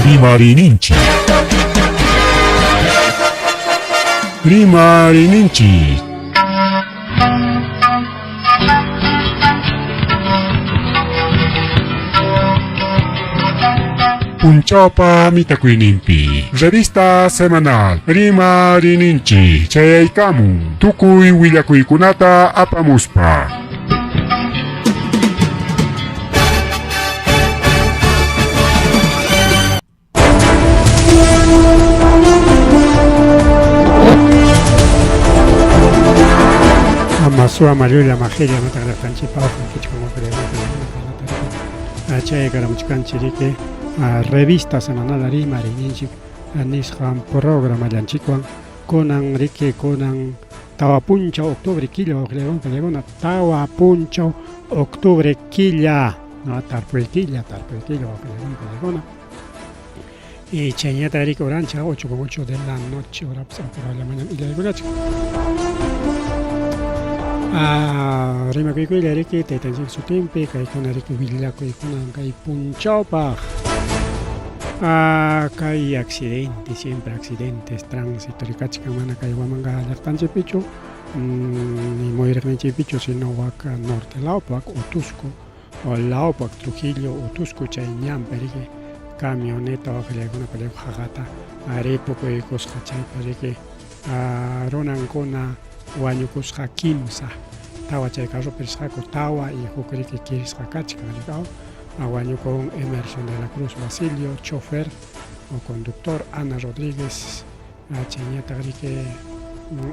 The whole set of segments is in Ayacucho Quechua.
Rimarininchik. Rimarininchik. Punchawpa mitakuyninpi revista semanal Rimarininchik chayaykamun tukuy willakuykunata apamuspa. Ama suwa mallulla majilla mataqraqtanchikpaq chayakaramuchkanchik riki revista semanal rimarininchik nisqan programallanchikwan kunan riki kunan 4 punchaw octubre killa wawqillaywan 4 punchaw octubre killa, no, tarpuy killa, tarpuy killa, wawqillaykuna. Y chayñata riki horancha 8:08 de la noche, hora pues, mañana illaykunacha. Ah, rimakuykuylla riki taytanchik sutinpi kaykuna riki willakuykuna kay punchawpaq. Ah, kay accidente, siempre accidentes, tránsito rikachkan mana kay Huamanga llaqtanchikpichu, ni muyuriqninchikpichu, sino wak norte lawpi, wak Otuzco lawpi, wak Trujillo, Otuzco chay ñanpi riki camioneta wawqillaykuna pallayku qaqata ripukuykusqa, chaypi riki runankuna wañukusqa kimsa, tawa chay carropi risqaku, tawa y huk riki kirisqa kachkan riki wañukun Emerson de la Cruz Basilio, chofer o conductor, Ana Rodríguez, chayñataq riki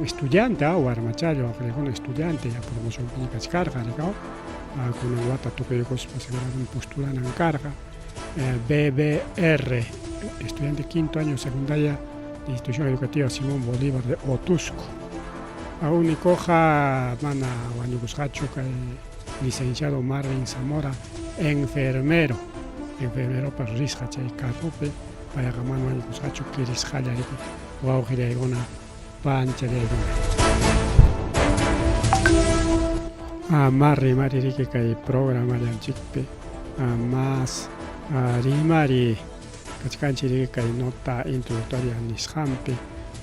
estudiante, warmachalla wawqillaykuna estudiante, ya promocionpiña kachkarqa riki kunan wata tukuykuspa seguramente postulanan karqa, BBR, estudiante quinto año secundaria de institución educativa Simón Bolívar de Otuzco. Unikuqa mana wañukusqachu kay licenciado Marvin Zamora, enfermero, enfermeropas risqa chay carropi, payqa mana wañukusqachu, kirisqalla riki wawqillaykuna panchallaykuna. Mari riki kay programallanchikpi mas rimari kachkanchik riki kay nota introductoria nisqanpi,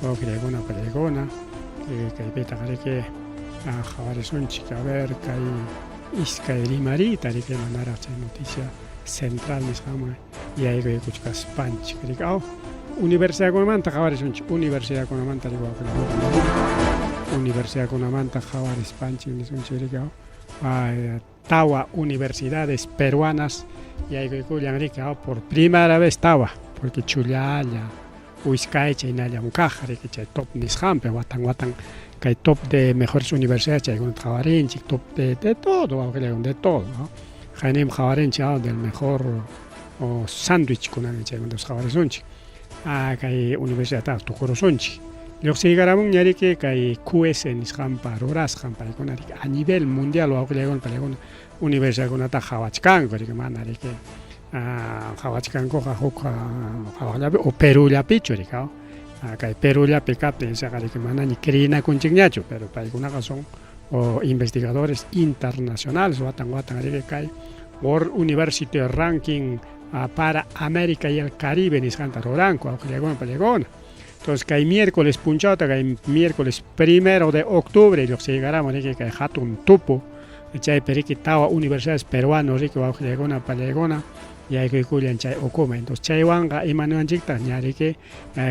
wawqillaykuna pallaykuna, kaypitaq riki qhawarisunchik, a ver, kay iskay rimariyta riki manaraq chay noticia central nisqanman yaykuykuchkaspanchik riki universidadkunamanta qhawarisunchik, universidadkunamanta riki wawqillaykuna, universidadkunamanta qhawarispanchik nisunchik riki tawa universidades peruanas yaykuykullan riki por primera vez tawa, porque chullalla iskay chaynallam kaq riki chay top nisqanpi, watan watan kay top de mejores universidades chaykunata qhawarinchik, top de todo, wawqillaykuna, de todo, ¿no? Qayninpi qhawarinchik del mejor sándwich kunan chaykunatapas qhawarisunchik, kay universidadtaqa tukurusunchik. Lluqsiykaramunña riki kay QS nisqanpa rurasqan, paykuna riki a nivel mundial wawqillaykuna pallaykuna universidadkunata qhawachkanku riki, mana riki qhawachkankuqa huk qhawaqllapi o Perullapichu riki, kay Perullapi kaptin ichaqa riki manaña creenakunchikñachu, pero paykunaqa son investigadores internacionales, watan watan riki kay World University Ranking para América y el Caribe nisqanta ruranku, wawqillaykuna pallaykuna. Entonces kay miércoles punchawta, kay miércoles 1 de octubre lluqsiykaramun riki kay hatun tupu, chaypi riki tawa universidades peruanos riki wawqillaykuna pallaykuna yaykuykullan chay ukuman. Entonces chaywanqa imanuyanchiktaq ña riki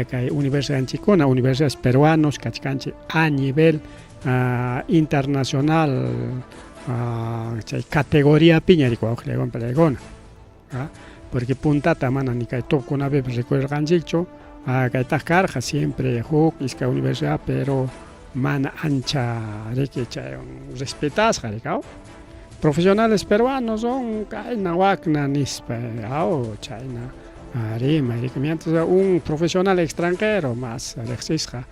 kay universidadninchikkuna, universidades peruanos kachkanchik a nivel internacional chay categoriapiña riki wawqillaykuna pallaykuna, porque puntata mana ni kay topkunapipas rikurirqanchikchu, kaytaq karqa siempre huk iskay universidad, pero mana ancha riki chay respetasqa riki profesionales peruanos son kayna wakna nispa chayna rimay riki, mientras un profesional extranjero más riqsisqa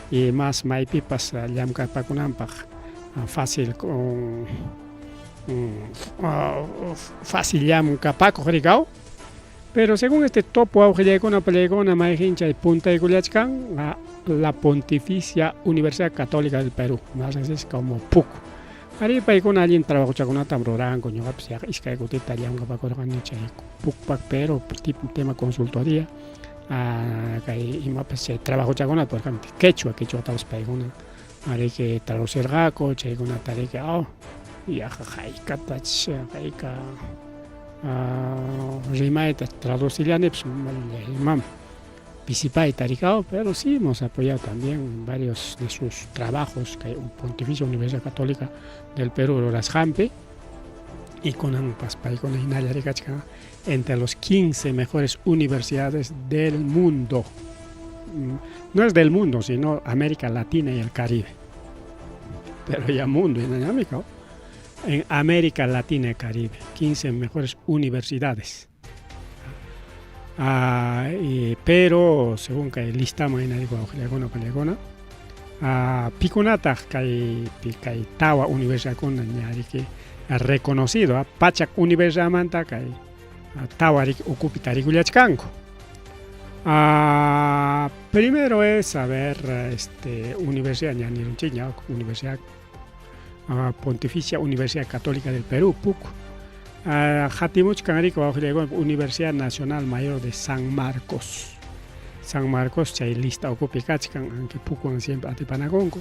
y más maypipas llamk'apakunanpaq fácil fácil llamkapakuq riki. Pero según este topo, wawqillaykuna pallaykuna, mayqin chay puntaykullachkan la Pontificia Universidad Católica del Perú, más riqsisqa como PUC. Arí, paykuna allin trabajochakunatam ruranku, ñuqapas yaqa iskay kutita llamkapakurqani chay PUCPAC, pero tema consultoría, kay imapas chay trabajochakunata por ejemplo quechua, quechuatapas paykuna ariki traducirqaku, chaykunata ariki aw yaqa haykatach hayka rimayta traducillanipas imam pisipayta rikao, pero sí hemos apoyado también en varios de sus trabajos kay Pontificia Universidad Católica del Perú rurasqanpi y kunanpas paykuna hinalla rikachkan entre los 15 mejores universidades del mundo. No es del mundo, sino América Latina y el Caribe. Pero ya mundo, inañamika, en América Latina y Caribe, 15 mejores universidades. Pero según kay listaman hina wawqillakuna pallakuna, pikunataq kay kay tawa universidadkuna ña riki reconocido, pachak universidadmanta kay tawa riki ukupi tarikullachkanku. Primero es saber universidad ña nirunchik ña Universidad Pontificia Universidad Católica del Perú, PUC. Hatimuchkan riki wawqillaykuna Universidad Nacional Mayor de San Marcos. San Marcos chay lista ukupi kachkan, aunque PUCwan siempre atipanakunku.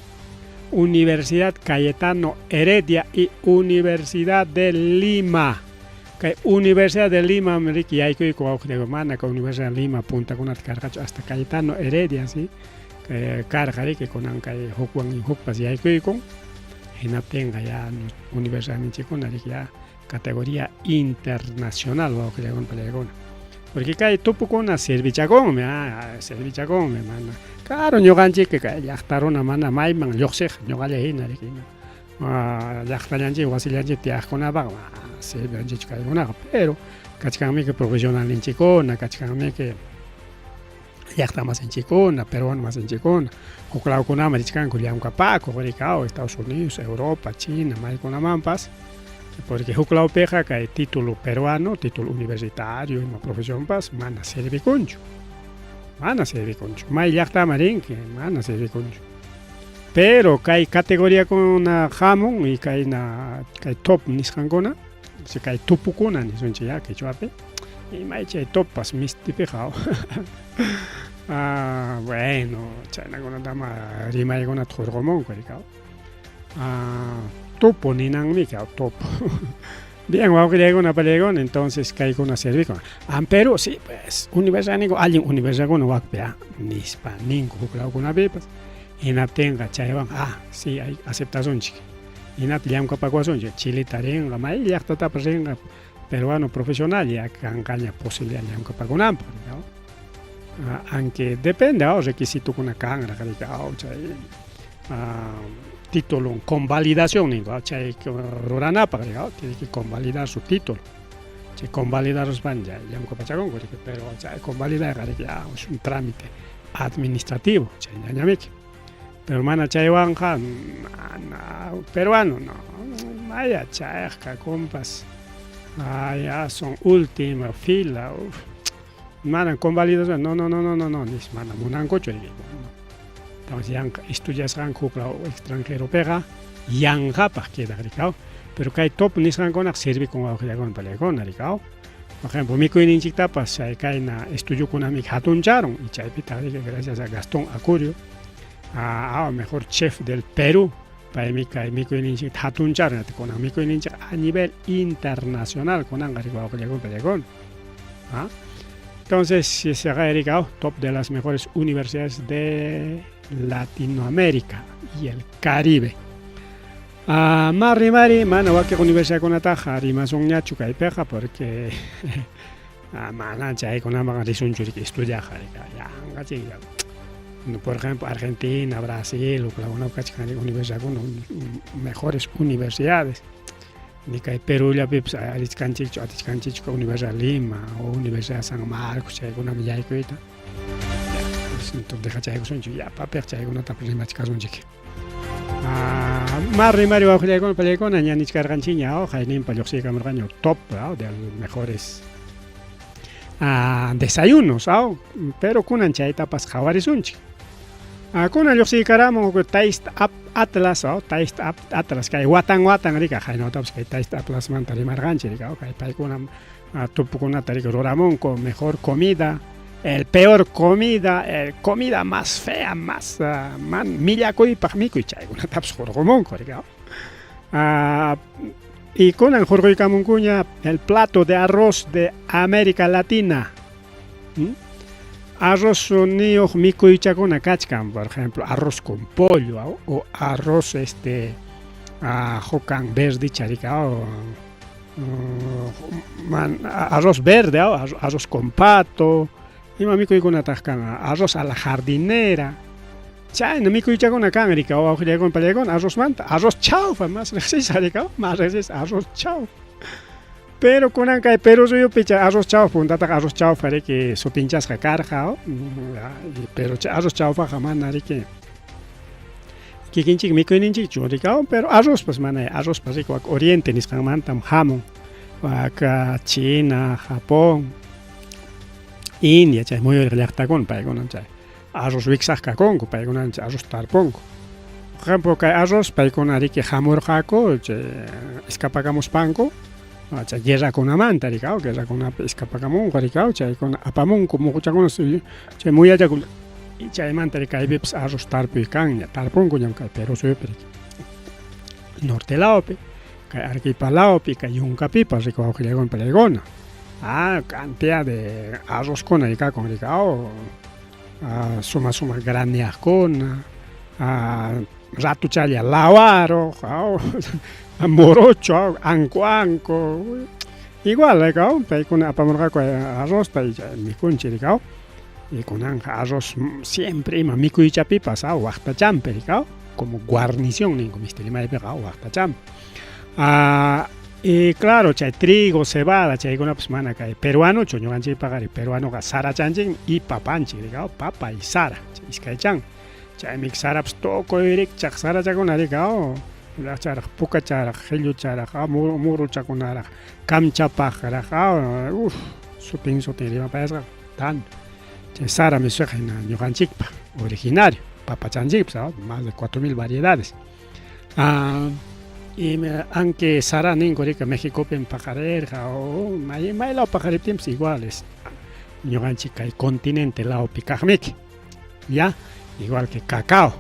Universidad Cayetano Heredia y Universidad de Lima. Kay Universidad de Lima riki yaykuyku wawqillaykuna, mana kay Universidad de Lima puntakunata karqachu hasta Cayetano Heredia, ¿sí? Karqa riki kunan kay hukwan hukpas yaykuykun, hinaptinqa ya universidadninchikkuna riki ya categoría internacional wawqillaykuna pallaykuna. Porque kay tupukuna servichakunmi, servichakunmi mana. Claro, ñuqanchik kay llaqta runa mana mayman lluqsiq ñuqalla hina riki llaqtallanchik wasillanchik tiyaqkunapaq sirviwanchikchu kaykunaqa, pero kachkanmiki profesionalninchikkuna, kachkanmiki llaqta masinchikkuna, peruano masinchikkuna, huk lawkunaman richkanku llamkapakuq rikaw Estados Unidos, Europa, China, maykunamanpas, porque huk lawpiqa kay título peruano, título universitario, ima profesionpas mana servikunchu, mana servikunchu, may llaqtaman rinki mana servikunchu. Pero kay categoriakuna hamun y kayna kay top nisqankuna, kay tupukuna nisunchik ya quechuapi, imay chay toppas mistipiqa. Bueno, chaynakunatama rimaykunata hurqumunku rikaw. Tupu ninanmi topo. Bien, wawqillaykuna pallaykuna, entonces kaykuna servikun. Pero sí, pues, universidad ninku allin universidadkuna wakpi nispa ninku huk lawkunapipas. Hinaptinqa chaywan sí, hay aceptasunchik. Hinata llamkapakuwasunchik, Chilita rinqa, may llaqtatapas rinqa peruano profesional ya kanqaña posibilidad llamkapakunanpaq, ¿no? Aunque depende, requisitokuna kanraq rikaw chay título convalidación ninku, chay ruranapaq rikaw, tiene que convalidar su título. Chay convalidaruspan ya llamkapachakunku, pero chay convalidayqa riki ya es un trámite administrativo, chay ñañamiki. Pero mana chaywanqa mana peruano no, maya chayqa compas, ya son última fila, uf, mana convalidación, no, no, no, no, no, no, nis mana munankuchu riki. Entonces yanqa estudiasqanku huk law extranjeropiqa yanqapaq quedaq rikaw. Pero kay top nisqankunaqa servikun wawqillaykuna pallaykuna rikaw. Por ejemplo, mikuyninchiktapas chay kayna estudiokunami hatuncharun y chaypitaq riki gracias a Gastón Acurio, mejor chef del Perú, paymi kay mikuyninchikta hatuncharun, kunan mikuyninchik a nivel internacional kunanqa riki wawqillaykuna pallaykuna. Entonces, si se rikaw, top de las mejores universidades de Latinoamérica y el Caribe. Mari mari mana wakiq universidadkunataqa rimasunñachu kaypiqa porque mana chaykunaman risunchu riki estudiaqqa yanqa chay. Por ejemplo, Argentina, Brasil, huk lawkunapi kachkan universidadkuna, mejores universidades. Ni kay Perú llapipas richkanchikchu, atichkanchikchu Universidad Lima o Universidad San Marcos chaykunaman yaykuyta. Entonces dejachaykusunchik yapapiq chaykunata rimachkasunchik. Mari mari wawqillaykuna pallaykuna ña nichkarqanchikña hayninpa lluqsiykamurqaña top de los mejores desayunos, pero kunan chaytapas qhawarisunchik. Kunan lluqsiykaramun huk Taste Up Atlas, oh, Taste Up Atlas, kay watan watan rika, haynawtapas kay Taste Atlasmanta rimarqanchik rika, oh, kay paykunam tupukunata rika ruramunku, mejor comida, el peor comida, el comida más fea, más man, millakuypaq mikuy, chaykunatapas hurqumunku rika. Oh. Y kunan hurquykamunkuña el plato de arroz de América Latina. Arroz niyuq mikuychakuna kachkan, por ejemplo, arroz con pollo o arroz hukan verde charika o man, arroz verde, arroz con pato, ima mikuykunataq kan, arroz a la jardinera. Chayna mikuychakuna kan rika, wawqillaykuna pallaykuna arrozmanta, arroz chaufa más riqsisqa rika, más riqsisqa arroz chaufa. Pero kunan kay Perú suyupi chay arroz chaufa, puntataqa arroz chaufa riki sutinchasqa karqa, pero chay arroz chaufaqa mana riki kikinchik mikuyninchikchu rika, pero arrozpas mana, arrozpas riki wak oriente nisqanmantam hamun, wak China, Japón, India, chay muyuriq llaqtakuna paykunan chay arroz wiksaq kakunku, paykunan chay arroz tarpunku. Por ejemplo, kay arroz paykuna riki hamurqaku chay escapakamuspanku chay guerrakunamanta rika, guerrakunapi escapakamunku rika, chaykuna apamunku muquchakuna chay muyachakun chaymanta riki kaypipas arroz tarpuy kanña, tarpunkuñam kay Perú suyupi riki. Norte lawpi, kay Arequipa lawpi, kay Yunkapipas riki wawqillaykuna pallaykuna. Cantidad de arrozkuna rikakun rika, suma suma graneaqkuna, ratuchalla lawaruq, morocho, anku anku, igual rika, paykuna apamurqaku arrozta mikunchik rika. Y kunanqa arroz siempre ima mikuychapipas waqtachampi rika, como guarnición ninku misti rimaypiqa waqtachampi. Y claro, chay trigo, cebada, chaykunapas mana kay peruanochu ñuqanchikpaqa peruanoqa sarachanchikmi y papanchik rika, papa y sara, chay iskaychan. Chaymi sarapas tukuy rikchaq sarachakuna rika, charaq, pukacharaq, qillucharaq, muruchakunaraq, kamchapaqraq, uf, sutin sutin rimapayasqa tanto. Chay sara misuqa hina ñuqanchikpaq originario, papachanchikpas, más de 4000 variedades. Y aunque sara ninku rika Mexicopim paqarirqa o may maylaw paqariptinpas igual es ñuqanchik kay continente lawpi kaqmiki, ya, igual que cacao.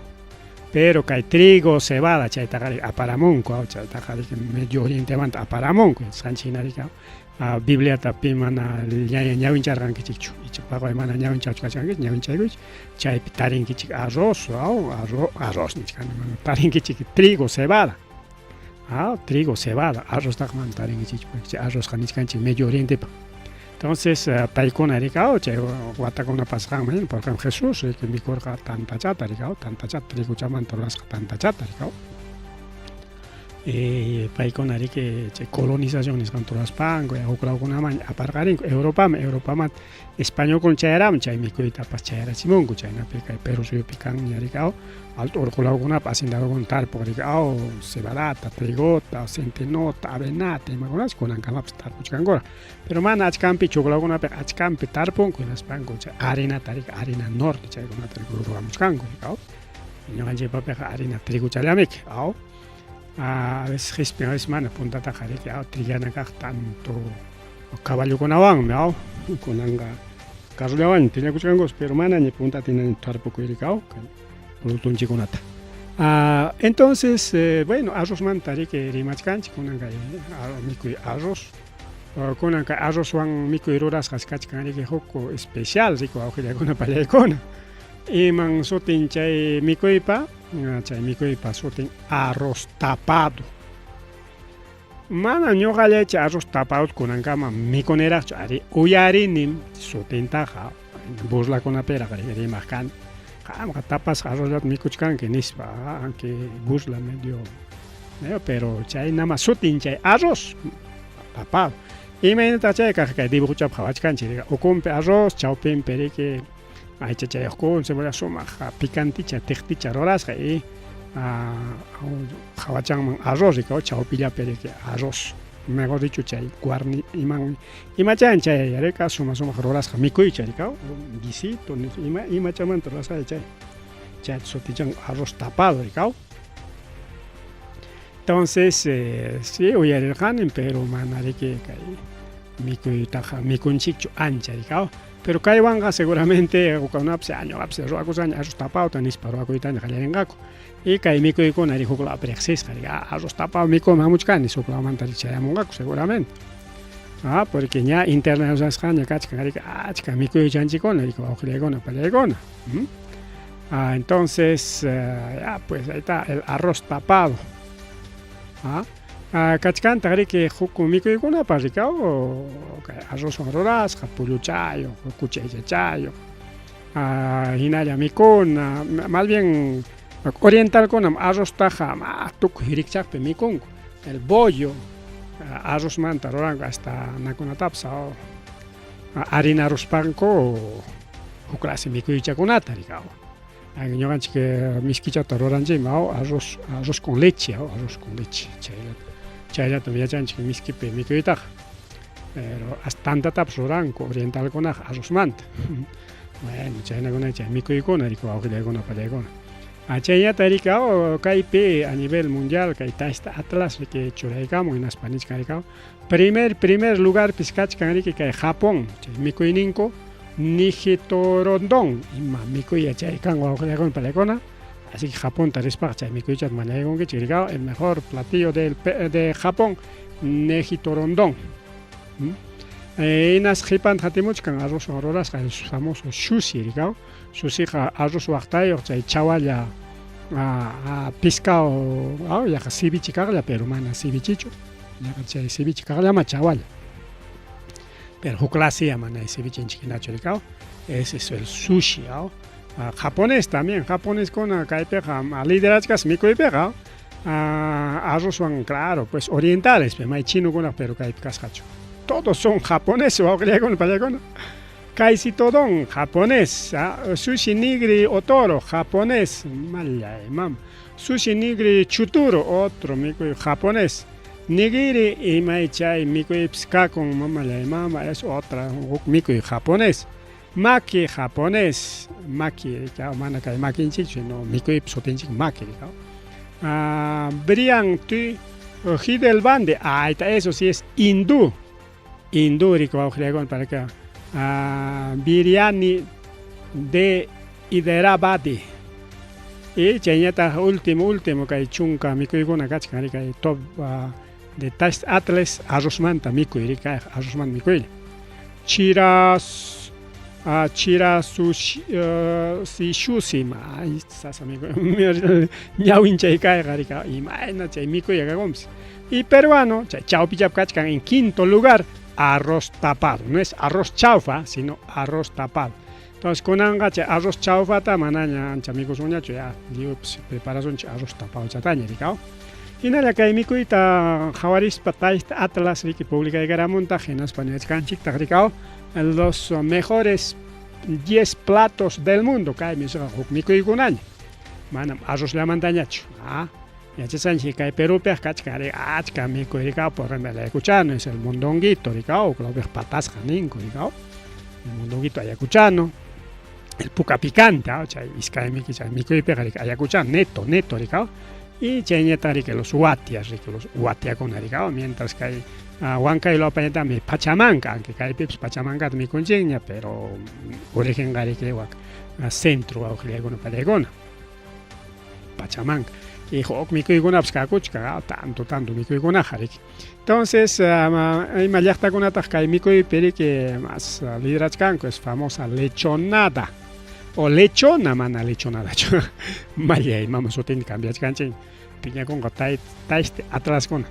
Pero kay trigo, cebada chaytaqa aparamunku, chaytaqa Medio Orientemanta aparamunku, nisqanchik hina rika. Bibliata pi mana ñawincharqankichikchu, icha paqway mana ñawinchachu kachkankichik, ñawinchaykuchik, chaypi tarinkichik arroz, arroz nichkani, mana tarinkichik trigo, cebada. Trigo, cebada, arroztaqa mana tarinkichikchu, porque chay arrozqa nichkanchik Medio Orientepa. Entonces, paykuna rika, chay watakuna pasqanman hina, por ejemplo, Jesús riki mikurqa tantachata rika, tantachata, triguchamanta rurasqa tantachata rika. Paykuna riki chay colonización nisqanta ruraspanku, huk lawkunaman aparqarinku, Europaman, Europamanta españolkuna chayaramun, chay mikuytapas chayarachimunku, chaynapi kay Perú suyupi kanña rika, alto urqu lawkunapi hacendadokuna tarpuq rika, cebadata, trigota, centenota, avenata, imakunapas kunankamapas tarpuchkankuraq. Pero mana achkanpichu, huk lawkunapiqa achkanpi tarpunku, hinaspanku chay harinata rika, harina norte chaykunata rika ruramuchkanku rika. Ñuqanchikpapiqa harina triguchallamiki, a veces qispin, a veces mana, puntataqa riki trillana kaq tanto caballokunawanmi, kunanqa carrollawanmi trillakuchkankus, pero manaña puntata hinaña tarpukuy rika, kay productonchikkunata. Entonces, bueno, arrozmanta riki rimachkanchik, kunan kay mikuy arroz. Kunan kay arrozwan mikuy rurasqas kachkan riki huk especial riki wawqillaykuna pallaykuna. Iman sutin chay mikuypa? Chay mikuypa sutin arroz tapado. Mana ñuqallay chay arroz tapado kunankama mikuniraqchu, ari uyarinim sutintaqa, burlakunapiraq rimaq kani. Qamqa tapasqa arrozllata mikuchkanki nispa, aunque burla medio, pero chay nama sutin chay arroz tapado. Imaynataq chay kaq kay dibujochapi qhawachkanchik, ukunpi arroz, chawpinpi riki aychachayuqkuna, cebolla sumaq picanticha, tiqticha rurasqa y qhawachanman arroz rika, chawpillapi riki arroz. Mejor dicho, chay guarni iman imachan chay rika suma sumaq rurasqa mikuycha rika, guisito, ima imachamanta rurasqa chay. Chayta sutichanku arroz tapado rikaw. Entonces, sí uyarirqanim, pero mana riki kay mikuytaqa mikunchikchu ancha rikaw. Pero kaywanqa seguramente hukkunapas ñuqapas ruwakusqaña arroz tapadota nispa ruwakuytaña qallarinqaku. Y kay mikuykuna ri huk lawpi riqsisqa riki, arroz tapado mikuyman hamuchkani huk lawmanta chayamunqaku seguramente. Ah, porque ña internacionalizasqaña kachkan riki achka mikuychanchikkuna riki wawqillaykuna pallaykuna. Ah, entonces, ya pues ahí está el arroz tapado. Ah, kachkantaq riki huk mikuykunapas rikaw kay arrozwan rurasqa pulluchayuq, kuchi aychachayuq, hinalla mikuna, más bien orientalkunam arroztaqa tukuy rikchaqpi mikunku. El bollo arrozmanta ruranku hasta nakunatapas harinaruspanku huk clase mikuychakunata rikaw. Ñuqanchik miskichata ruranchikmi arroz, arroz con leche, arroz con leche, chaylata chayllatam yachanchik miskipi mikuytaqa. Pero hasta tantatapas ruranku orientalkunaqa arrozmanta. Bueno, chaynakuna chay mikuykuna riki wawqillaykuna pallaykuna. Chayllata rikaw kaypi a nivel mundial kay Taste Atlas riki churaykamun hinaspa nichkan rikaw primer lugarpis kachkan riki kay Japón chay mikuyninku nijitorondón ima mikuy chay kan wawqillaykuna pallaykuna. Así que Japonta rispaqa chay mikuychata mañaykunkichik rikaw el mejor platillo de Japón, nejitorondón. Hinas qhipanta hatimuchkan arrozwan rurasqa el famoso sushi rikaw. Sushiqa arroz waqtayuq chay chawalla pescado yaqa ceviche kaqlla, pero mana cevichechu, yaqa chay ceviche kaqllama chawalla. Pero huk clase mana cevichenchik hinachu rikaw. Ese es el sushi. Japonés también, japoneskuna kaypiqa liderachkas mikuypiqa arrozwan, claro, pues orientales, may chinokuna pero kaypi kasqachu. Todos son japoneses, wawqillaykuna pallaykuna. Kaisitodon, japonés, sushi nigiri otoro, japonés, mallay mama. Sushi nigiri chuturo, otro mikuy japonés. Nigiri imay chay mikuypis kakun, mamallay mama, es otra huk mikuy japonés. Maki japonés, maki, mana kay makinchikchu, sino mikuypi sutinchik maki. Brian tu Hidelbande, ahí está, eso sí es hindú. Hindú, riki wawqillaykuna para acá. Biryani de Hyderabadi. Y chayñataq último, último kay chunka mikuykuna kachkan riki kay top de Taste Atlas arrozmanta mikuy riki arrozmanta mikuylla. Chiras chirasushi shushi ay sasa mikuy ñawinchay kayqa riki imayna chay mikuy kakunpis. Y peruano chay chawpichapi kachkan en quinto lugar arroz tapado, no es arroz chaufa, sino arroz tapado. Entonces kunanqa chay arroz chaufata manaña ancha mikusunñachu ya lliwpis preparasunchik arroz tapado chataña rikaw. Hinalla kay mikuyta qhawarispa Taste Atlas riki publicaykaramuntaq hinaspa niwachkanchiktaq rikaw los mejores 10 platos del mundo kaymi huk mikuykunaña manam arrozllamantañachu. Yachasqanchik kay Perupiqa kachkan achka mikuy rikaw, por ejemplo el ayacuchano es el mondonguito rikaw, huk patasqa ninku rikaw, el mondonguito ayacuchano, el puka picante, chay iskay mikuy chay mikuypiqa riki ayacuchano neto, neto rikaw, y chayñataq riki los huatias riki los huatiakuna rikaw, mientras kay Huancayo lawpañataqmi pachamanka, aunque kaypipas pachamankata mikunchikña, pero origenqa riki wak centro wawqillaykuna pallaykuna, pachamanka. Y huk mikuykunapas kakuchkan, tanto, tanto mikuykunaqa riki. Entonces, ima llaqtakunataq kay mikuypi riki más liderachkanku es famosa lechonada o lechona, mana lechonadachu. Mallay mama sutinta cambiachkanchik, piñakunqa Taste Atlaskuna.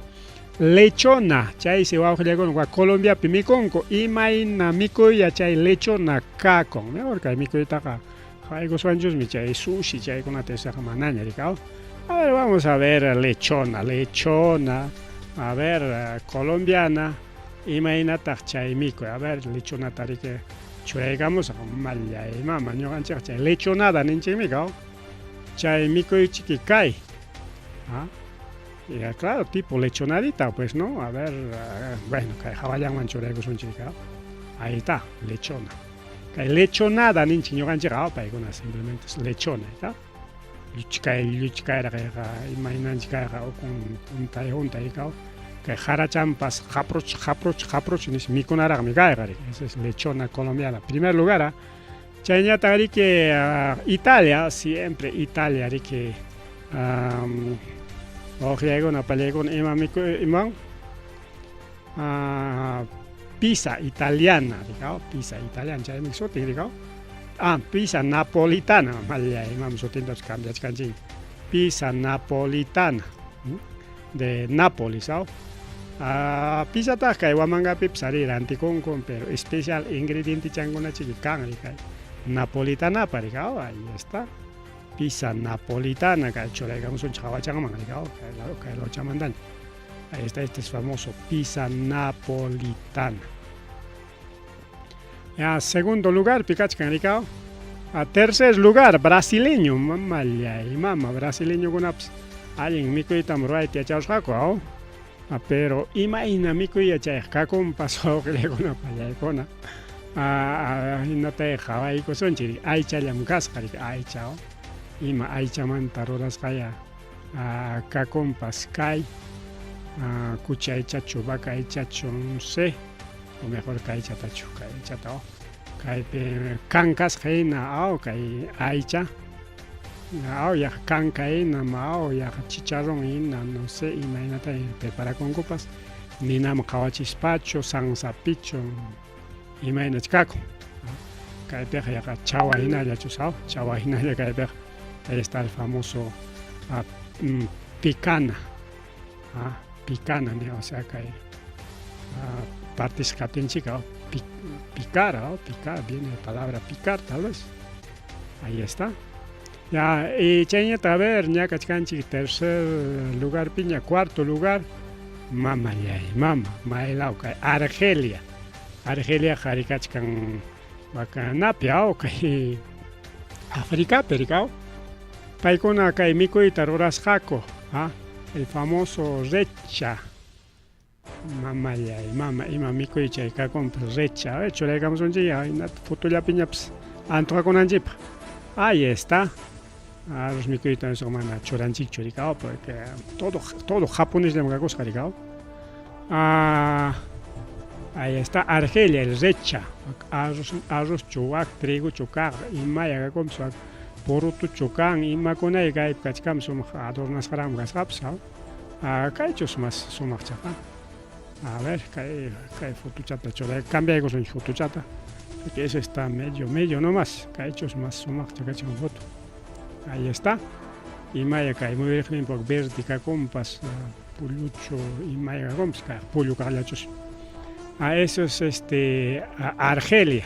Lechona, chaysi wawqillaykuna Colombiapi mikunku, imayna mikuylla chay lechona kakun. Mejor kay mikuytaqa haykuswanchusmi chay sushi chaykunata esaqa manaña rikaw. A ver, vamos a ver lechona, lechona, a ver, colombiana, imaynataq chay mikuy, a ver, lechonata riki churaykamusaq, mallay mama, ñuqanchikqa chay lechonada ninchikmi kaw. Chay mikuychiki kay. Y claro, tipo lechonadita, pues, ¿no? A ver, bueno, kay hawallanman churaykusunchik, ahí está, lechona. Kay lechonada ninchik ñuqanchikqa, paykuna simplemente es lechona, ¿está? Lluchkay lluchkayraq yaqa imaynanchik kayqa ukun huntay huntay kaw kay qarachampas qapruch qapruch qapruch nis mikunaraqmi kayqa riki. Esa es lechona colombiana. Primer lugar, ah. Chayñataq riki Italia, siempre Italia riki wawqillaykuna pallaykuna ima miku iman pizza italiana rikaw, pizza italiana chaymi sutin rikaw. Ah, pizza napolitana, mallay imam sutintapas cambiachkanchik. Pizza napolitana de Nápoles, aw. Ah, pizzataqa kay Huamangapipas arí rantikunku, pero especial ingredientechankunachiki kan rikay. Napolitanapa rikaw, ahí está. Pizza napolitana kay churaykamusunchik hawachanman rikaw, kay kay lawchamantaña. Ahí está, este es famoso pizza napolitana. Ya, segundo lugar kachkan rikaw. A tercer lugar, brasileño, mamallay, mama, brasileñokunapas allin mikuytam ruwayta yachasqaku, aw. Pero imayna mikuy yachayqa kakunpas wawqillaykuna pallaykuna. Hinatay qhawaykusunchik, aychallam kasqa riki, aycha, ima aychamanta rurasqaya kakunpas kay kuchi aychachu, vaca aychachu, no sé, o mejor kay aychatachu, kay aychata, kaypi kankasqa hina, aw, kay aycha, aw, yaqa kanka hina, aw, yaqa chicharrón hina, no sé imaynata preparakunkupas, ninaman qhawachispachu, sansapichu, imaynach kakun. Kaypiqa yaqa chawa hinallachus, aw, chawa hinalla kaypiqa. Ahí está el famoso picana, picana, o sea, kay partisqa kaptinchik, picar, picar, viene la palabra picar, tal vez. Ahí está. Ya, y chayñata, a ver, ña kachkanchik tercer lugar piña, cuarto lugar, mamallay, mama, maylaw kay Argelia. Argelia qari kachkan wakanapi, aw, kay Africapi rikaw. Paykuna kay mikuyta rurasqaku, el famoso recha. Mamallay, mama, ima mikuy chay kakunpas recha. A ver, churaykamusunchik hinata fotollapiñapas antojakunanchikpaq. Ahí está. Arroz mikuyta eso mana churanchikchu rikaw, porque todo todo japonesllam kakusqa rikaw. Ah, ahí está Argelia, el recha. Arroz, arroz wak, trigochu kaq, imaya kakunpas wak purutuchu kan, imakunay kaypi kachkan sumaq adornasqaraqmi kasqapas, aw. Kaychus mas sumaqchaqa. A ver, kay kay fotochata churay, cambiaykusunchik fotochata. Porque ese está medio medio nomás. Kaychus mas sumaqcha kachkan foto. Ahí está. Imaya kay muyuriqninpaq verde kakunpas, pulluchu imaya kakunpas, kay pullu kaqllachus. Ah, eso es este Argelia.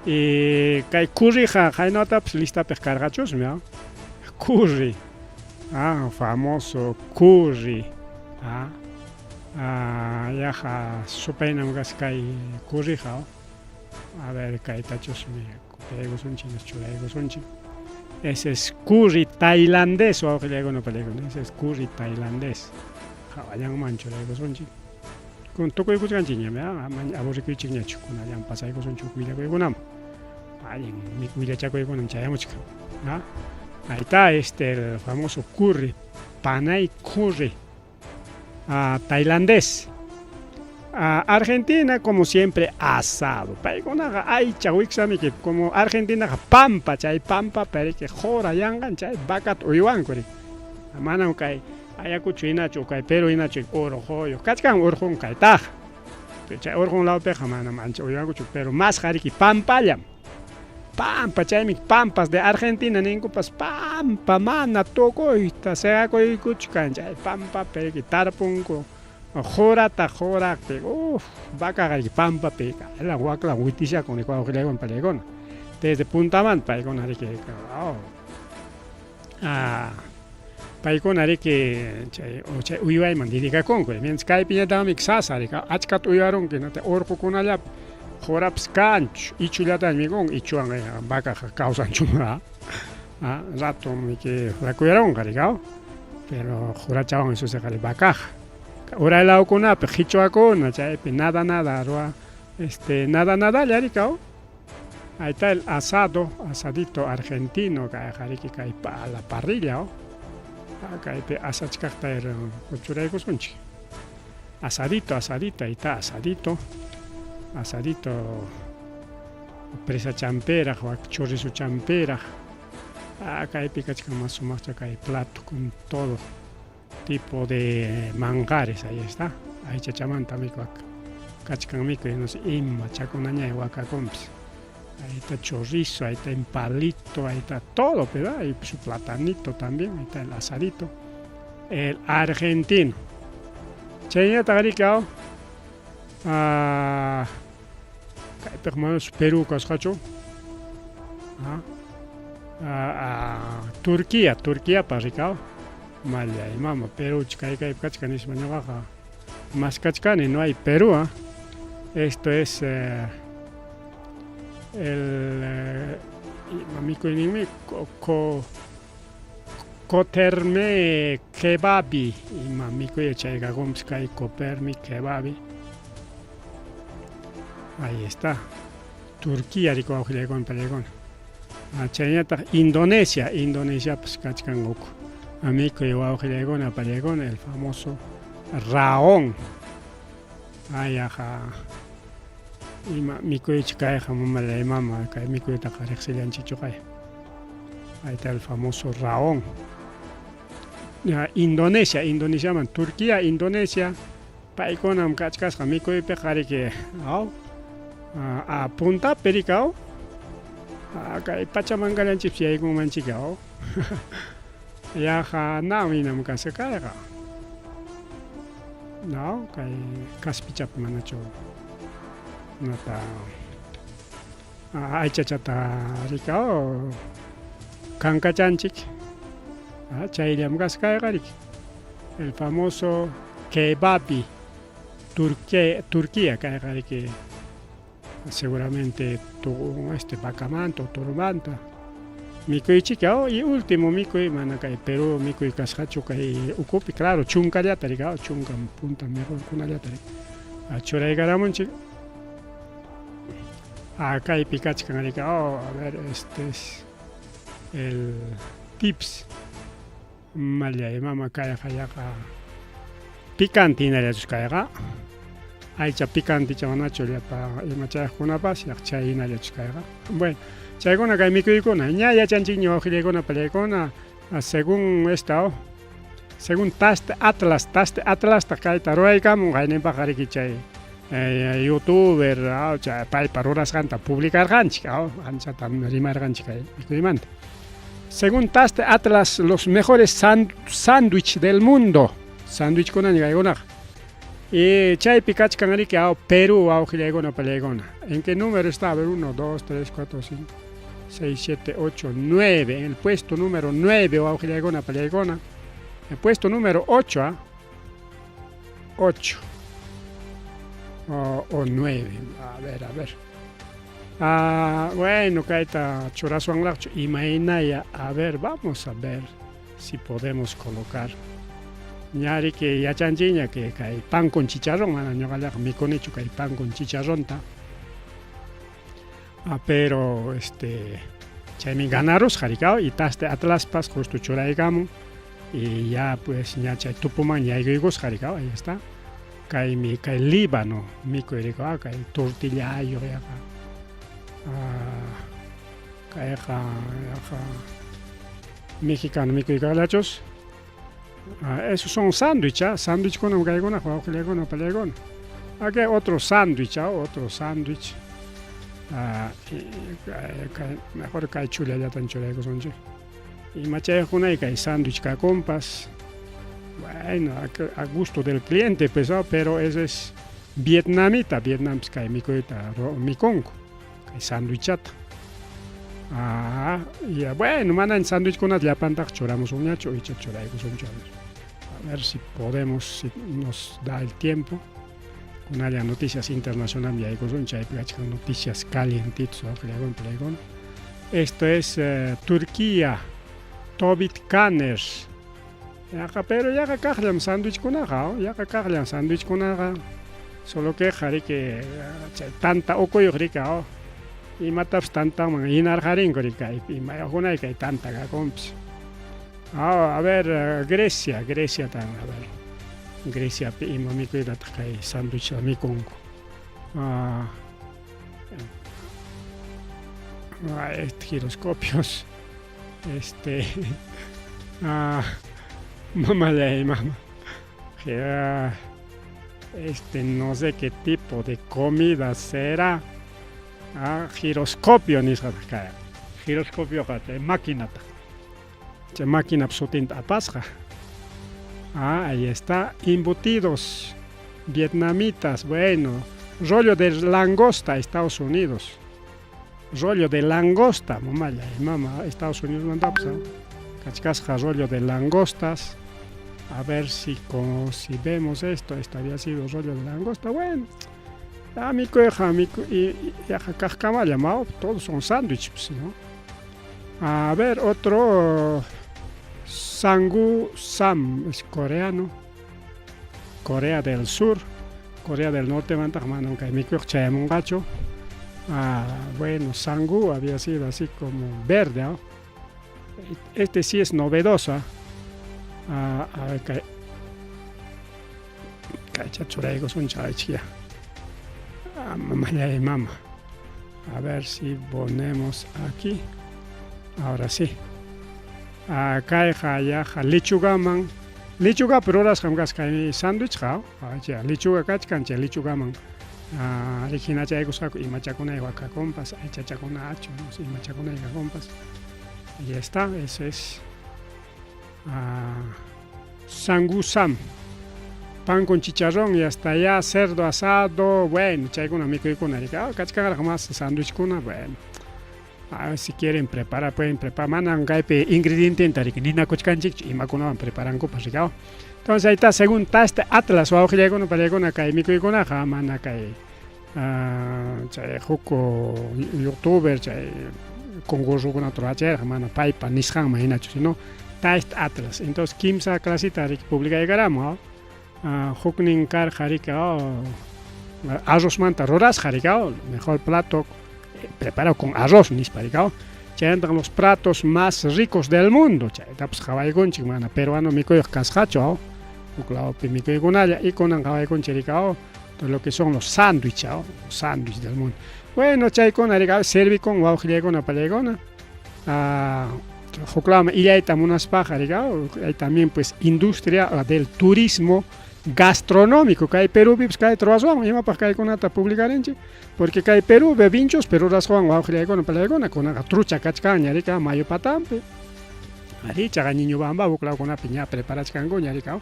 Y kay curryqa qaynatapas listapiq karqachusmi, curry. Ah, famoso curry. Ah, yaqa supaynam kasqa kay curryqa. A ver, kaytachusmi copiaykusunchik, churaykusunchik. Ese es curry tailandés, wawqillaykuna pallaykuna. Ese es curry tailandés. Hawallanman churaykusunchik. Kun tukuykusqanchikñam, ama aburrikuychikñachu, kunallan pasaykusunchik willakuykunaman. Allin willachakuykunam chayamuchkan. Ahí está este el famoso curry, panay curry tailandés. Argentina, como siempre, asado. Paykunaqa aycha wiksamiki, como Argentinaqa pampa, chay pampa, pero que qura yanqan chay vacata uywanku riki. Manam kay Ayacucho hinachu, kay Perú hinachu urquyuq kachkan urqun kaytaqa. Chay urqun lawpiqa manam ancha uywankuchu, pero masqa riki pampallam. Pampa, chaymi pampas de Argentina ninkupas, pampa mana tukuyta seqakuykuchkan chay pampapi riki tarpunku qurata qurapi, uff, vacaqa riki pampapi waklan witishakun riki wawqillaykuna pallaykuna. Desde puntamanta paykuna riki, oh, paykuna riki chay chay uywayman dedicakunku. Mientras kaypiñataqmi sasa riki, achkata uywarunki hinata urqukunallapi qurapas kanchu, ichullataña mikunku, ichuwan vacaqa kawsanchu rato miki flacuyarunqa riki, pero qurachawan susiqa vacaqa. Uray lawkunapi qhichwakuna chaypi nada nada ruwa este nada nadalla riki. Ahí está el asado, asadito argentino, kayqa riki kay a la parrilla, oh. Kaypi asachkaqta churaykusunchik. Asadito, asadito, ahí está asadito. Asadito presa champeraq, wak chorizo champeraq. Kaypi kachkan mas sumaqcha kay plato con todo tipo de manjares, ahí está. Aychachamanta mikuak kachkan mikuy, no sé, ima chakunañay wakakunpis. Ahí está chorizo, ahí está en palito, ahí está todo, pero hay su platanito también, ahí está el asadito. El argentino. Chayñataq riki kaypiq manachus Perú kasqachu. Turquía, Turquiapa rikaw. Mallay mama, Perúchu kay kaypi kachkan nispa ñuqaqa maskachkani, no hay Perú. Esto es el ima mikuyninmi koterme kebabi, ima mikuy chaykakunpis kay kopermi kebabi. Ahí está. Turquía rikuwaq wawqillaykuna pallaykuna. Chayñataq Indonesia, Indonesiapas kachkan huk mikuy wawqillaykuna pallaykuna, el famoso raón. Ayaqa ima mikuychu kayqa mamallay mama, kay mikuytaqa riqsillanchikchu kay. Ahí está el famoso raón. Indonesia, Indonesiaman, Turquía, Indonesia, paykunam kachkasqa mikuypiqa riki, aw puntapi riki, aw kay pachamankallanchikpas yaykunmanchik, aw yaqa nawinam kasqa kayqa. No, kay kaspichapi manachu nata aychachata rikaw kankachanchik. Chayllam kasqa kayqa riki. El famoso kebabi, Turquía, Turquía kayqa riki seguramente tu este vacamanta o toromanta mikuychik. Y último mikuy, mana kay Perú mikuy kasqachu kay ukupi, claro, chunkallata riki, chunka punta mejorkunallata riki churaykaramunchik. Kaypi kachkan riki, oh, a ver, este es el tips. Mallay mama, kayqa yaqa picante hinallachus kayqa. Aycha picantecha manachu llapa ima chayaqkunapas yaq chay hinallachus kayqa. Bueno, chaykuna kay mikuykuna ña yachanchikña wawqillaykuna pallaykuna, según esta, oh, según Taste Atlas, Taste Atlasta kayta ruraykamun qayninpaqqa riki chay youtuber chay paypa rurasqanta publicarqanchik, anchata rimarqanchik kay mikuymanta. Según Taste Atlas, los mejores sándwich del mundo. Sándwichkunaña kaykunaqa. Y chaypi kachkan riki Perú, wawqillaykuna pallaykuna. ¿En qué número está? A ver, 1, 2, 3, 4, 5, 6, 7, 8, 9. En el puesto número 9, wawqillaykuna pallaykuna. El puesto número 8, ¿ah? 8 o 9. A ver, a ver. Bueno, kayta churaswanlaqchu imaynaya. A ver, vamos a ver si podemos colocar. Ña riki yachanchikña que kay pan con chicharrón, mana ñuqallaqa mikunichu kay pan con chicharronta. Pero este chaymi ganarusqa rikaw y Taste Atlaspas justo churaykamun y ya pues ña chay tupuman yaykuykusqa rikaw, ahí está. Kaymi kay Líbano mikuy rikaw, kay tortillayuq yaqa. Kayqa yaqa mexicano mikuy kaqllachus. Esos son sándwich, sándwichkunam kaykunaqa wawqillaykuna pallaykuna. Aquí hay otro sándwich, otro sándwich. Mejor kay chullallatan churaykusunchik. Imachayuqkunay kay sándwich kakunpas. Bueno, a gusto del cliente, pues, pero eso es vietnamita, Vietnampis kay mikuyta mikunku, kay sándwichata. Ya, bueno, manan sándwichkunata llapantaqa churamusunñachu, icha churaykusunchu. A ver si podemos, si nos da el tiempo. Kunalla noticias internacional yaykusun, chaypi kachkan noticias calientitos, wawqillaykuna pallaykuna. Esto es Turquía, Tobit Kaners. Yaqa, pero yaqa kaqllam sándwichkunaqa, yaqa kaqllam sándwichkunaqa. Solo que riki chay tanta ukuyuq riki. Imatapas tantanman hinarqarinku kaypi imayuqkunay kay tanta kakunpas. Ah, a ver, Grecia, Grecia tan, a ver. Greciapi ima mikuytataq kay sándwichta mikunku. Ah, este giroscopios. Este, ah, mamallay, mama. Este, no sé qué tipo de comida será. Ah, giroscopio nisqataq kay. Giroscopioqa chay maquinataq. Chay maquinap sutinta apasqa. Ah, ahí está. Embutidos vietnamitas, bueno. Rollo de langosta, Estados Unidos. Rollo de langosta, mamalla, mama, Estados Unidos mandapas, Kachkasqa rollo de langostas. A ver si, como, si vemos esto, esto había sido rollo de langosta. Bueno, mikuyqa yaqa kaqkamalla, mao, todos son sándwiches, ¿no? A ver, otro Sangu Sam, es coreano. Corea del Sur, Corea del Norte mantaq manam kay mikuyqa chayamunqachu. Ah, bueno, Sangu había sido así como verde, ¿no? Este sí es novedosa. Ah, a ver, kay kaycha churaykusunchik aychikya. Ah, mamallay mama. A ver si ponemos aquí. Ahora sí. Ah, kayqa yaqa lechugaman lechugapi rurasqam kasqa kay sándwichqa chay lechuga kachkan chay lechugaman hinachaykusqaku imachakunaywan kakunpas aychachakunachu no sé imachakunay kakunpas. Ya está, ese es sangusam. Pan con chicharrón y hasta allá cerdo asado, bueno, chaykuna mikuykuna kachkanraq más sándwichkuna, bueno. A ver si quieren preparar, pueden preparar. Manan kaypi ingrediententa riki ninakuchkanchikchu imakunawan preparankupas rikaw. Entonces ahí está, según Taste Atlas wawqillaykuna pallaykuna kay mikuykunaqa mana kay chay huk youtuber chay concursokunata rurachirqa mana paypa nisqanman hinachu, sino Taste Atlas. Entonces kimsa clasita riki publicaykaramun, huknin karqa riki arrozmanta rurasqa rikaw, mejor plato preparado con arroz nispa rikaw. Chayantaq los platos más ricos del mundo, chaytapas qhawaykunchik mana peruano mikuyuq kasqachu, huk lawpi mikuykunalla y kunan qhawaykunchik rikaw lo que son los sándwiches, los sándwiches del mundo. Bueno, chaykuna rikaw servikun wawqillaykuna pallaykuna. Huk lawman illayta munaspaqa rikaw, hay también pues industria del turismo gastronómico kay Perúpipas kayta ruraswan imapaq kaykunata publicarinchik porque kay Perú vinchos pero ruraswan wawqillaykuna pallaykuna kunanqa trucha kachkanña rika mayu patanpi ari chaqa Ñiñubamba huk lawkunapi ña preparachkankuña rika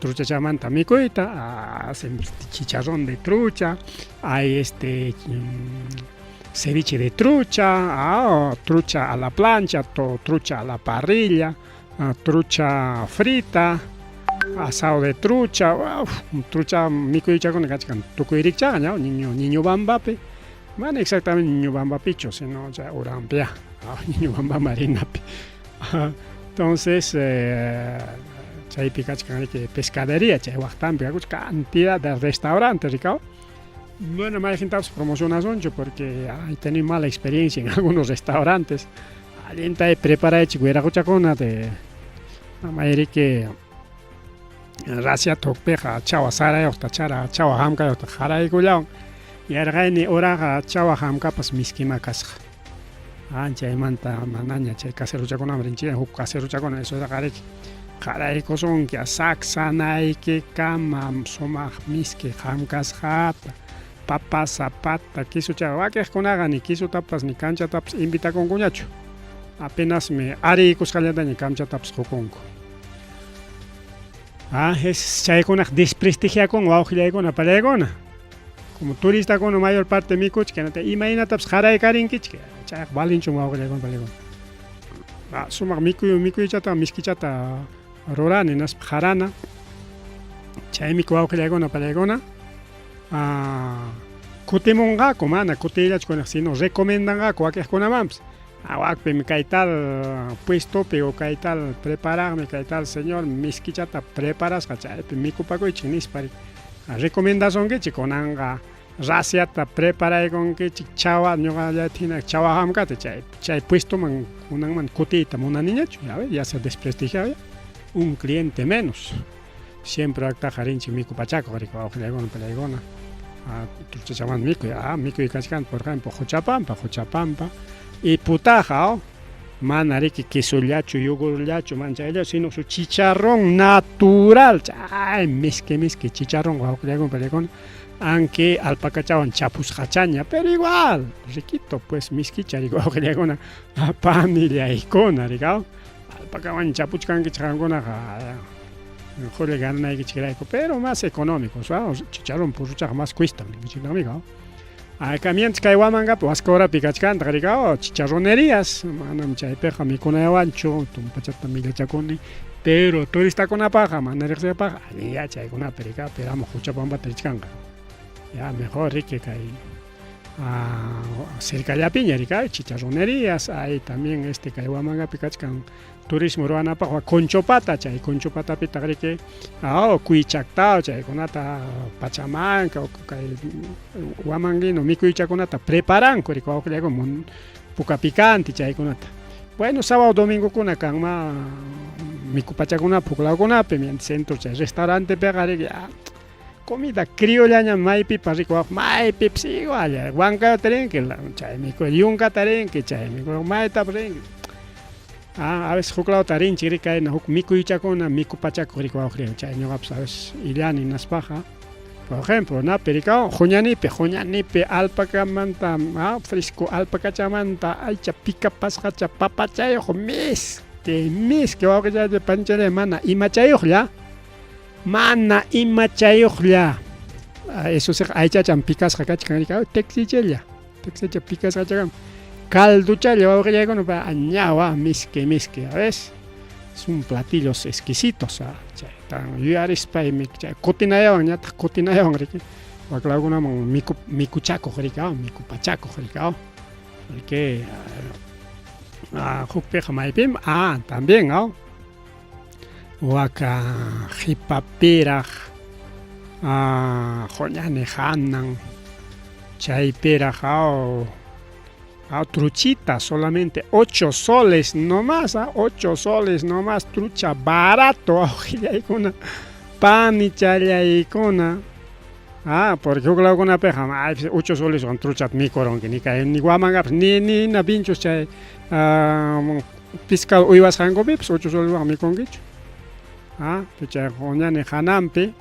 truchachamanta mikuyta, hacen chicharrón de trucha, hay este ceviche de trucha, trucha a la plancha, trucha a la parrilla, trucha frita, asado de trucha, uf, trucha mikuychakuna kachkan tukuy rikchaqa ña Ñiñubambapi, mana exactamente Ñiñubambapichu, sino chay uranpi ya, Ñiñubamba marinapi. Entonces, chaypi kachkan riki pescadería, chay waqtanpi cantidad de restaurantes rikaw. Bueno, mayqintapas promocionasunchu porque he tenido mala experiencia en algunos restaurantes. Allinta preparaychik wiraquchakuna de mayriki rasiata hukpiqa chawa sarayuqta chara chawa hamkayuqta qaraykullawan yarqayni uraqa chawa hamkapas miskima kasqa. Chaymanta manaña chay caserochakunaman rinchik huk caserochakuna esotaqa riki qaraykusunki saksanaykikama sumaq miski hamkasqata papa zapata quisuchaqa wakiqkunaqa ni quisutapas ni kanchatapas invitakunkuñachu apenasmi ariykusqallataña kamchatapas qukunku. Es chaykunaq desprestigiakun wawqillaykuna pallaykuna como turistakuna mayor parte mikuchik imaynatapas qaraykarinkichik chayqa valinchum wawqillaykuna pallaykuna. Sumaq mikuy mikuychata miskichata rurani hinaspa qarana chaymi wawqillaykuna pallaykuna kutimunqaku mana kutiyllachu sino recomendanqaku wakiqkunamanpas wakpimi kay tal puestopi o kay tal preparaqmi kay tal señor miskichata preparasqa chaypi mikupakuychik nispa recomendasunkichik kunanqa Rasiata preparaykunkichik chawa ñuqallayta hina chawa hamkata chay chay puestoman kunanman kutiyta munaniñachu ya ves ya se desprestigiaba un cliente menos siempre aktaqa rinchik mikupachakuq riki wawqillaykuna palaykuna truchachawan mikuy ah mikuy kachkan por ejemplo Quchapampa Quchapampa y putaqa mana riki quesollachu yogurllachu manchayllachu sino su chicharrón natural chay miski miski chicharrón wawqillaykuna palaykuna Aunque alpacachawan chapusqachaña, pero igual, riquito, pues miskicha riki wawqillaykuna, panillaykuna rikaw, alpacawan chapuchkankichik qamkunaqa qullqi gananaykichikrayku, pero más económico, chicharrón purruchaqa más cuestan ninkichiktaqmi kaw. Acá mientras kay Huamangapi Huasca Urapi kachkantaq rikaw, chicharronerías, manam chaypiqa mikunayawanchu, tumpachata millachakuni, pero turistakunapaqqa mana riqsiyapaqqa allinyá chaykunapi rikaw, pero ama Quchapampata richkanqa. Ya mejor riki kay cercallapiña rikaw chicharronerías, hay también este kay Huamangapi kachkan turismo ruwanapaq Conchopata, chay Conchopatapitaq riki kuychaktaw chaykunata pachamanka kay huamanguino mikuychakunata preparanku riki wawqillaykuna puka picante chaykunata. Bueno, sábado domingokuna kanma mikupachakunapi huklawkunapi mientras centro chay restaurantepiqa riki comida criollañam maypipas rikuwaq maypipas igual Huancayota rinki chay mikuy yunkata rinki chay mikuy maytapas rinki. A veces huklawta rinchik riki kayna huk mikuychakuna mikupachakuq rikuwaq chay ñuqapas a veces illani hinaspaqa. Por ejemplo, napi rikaw Juñanipi, Juñanipi alpacamanta, fresco alpacachamanta aycha picapasqacha papachayuq miski, miski wawqichay panchalay mana imachayuqlla, mana imachayuqlla. Eso sí, aychachan picasqa kachkan rikaw texichalla, texicha picasqacha calduchalla wawqillaykuna pa añawa miski miski, a ves. Son platillos exquisitos, chayta yuyarispaymi chay kutinayawan ñataq kutinayawan riki waklawkunaman miku mikuchakuq rikaw mikupachakuq rikaw porque hukpiqa maypim también waka qhipapiraq quñani hanan chaypiraq truchita solamente 8 soles nomás, 8 soles nomás, trucha barato, wawqillaykuna, panichallaykuna. Porque huklawkunapiqa 8 soleswan truchata mikurunki, ni kay ni Huamangapas ni ni na vinchus chay pescado uywasqankupipas 8 soleswan mikunkichu. Chay quñani hananpi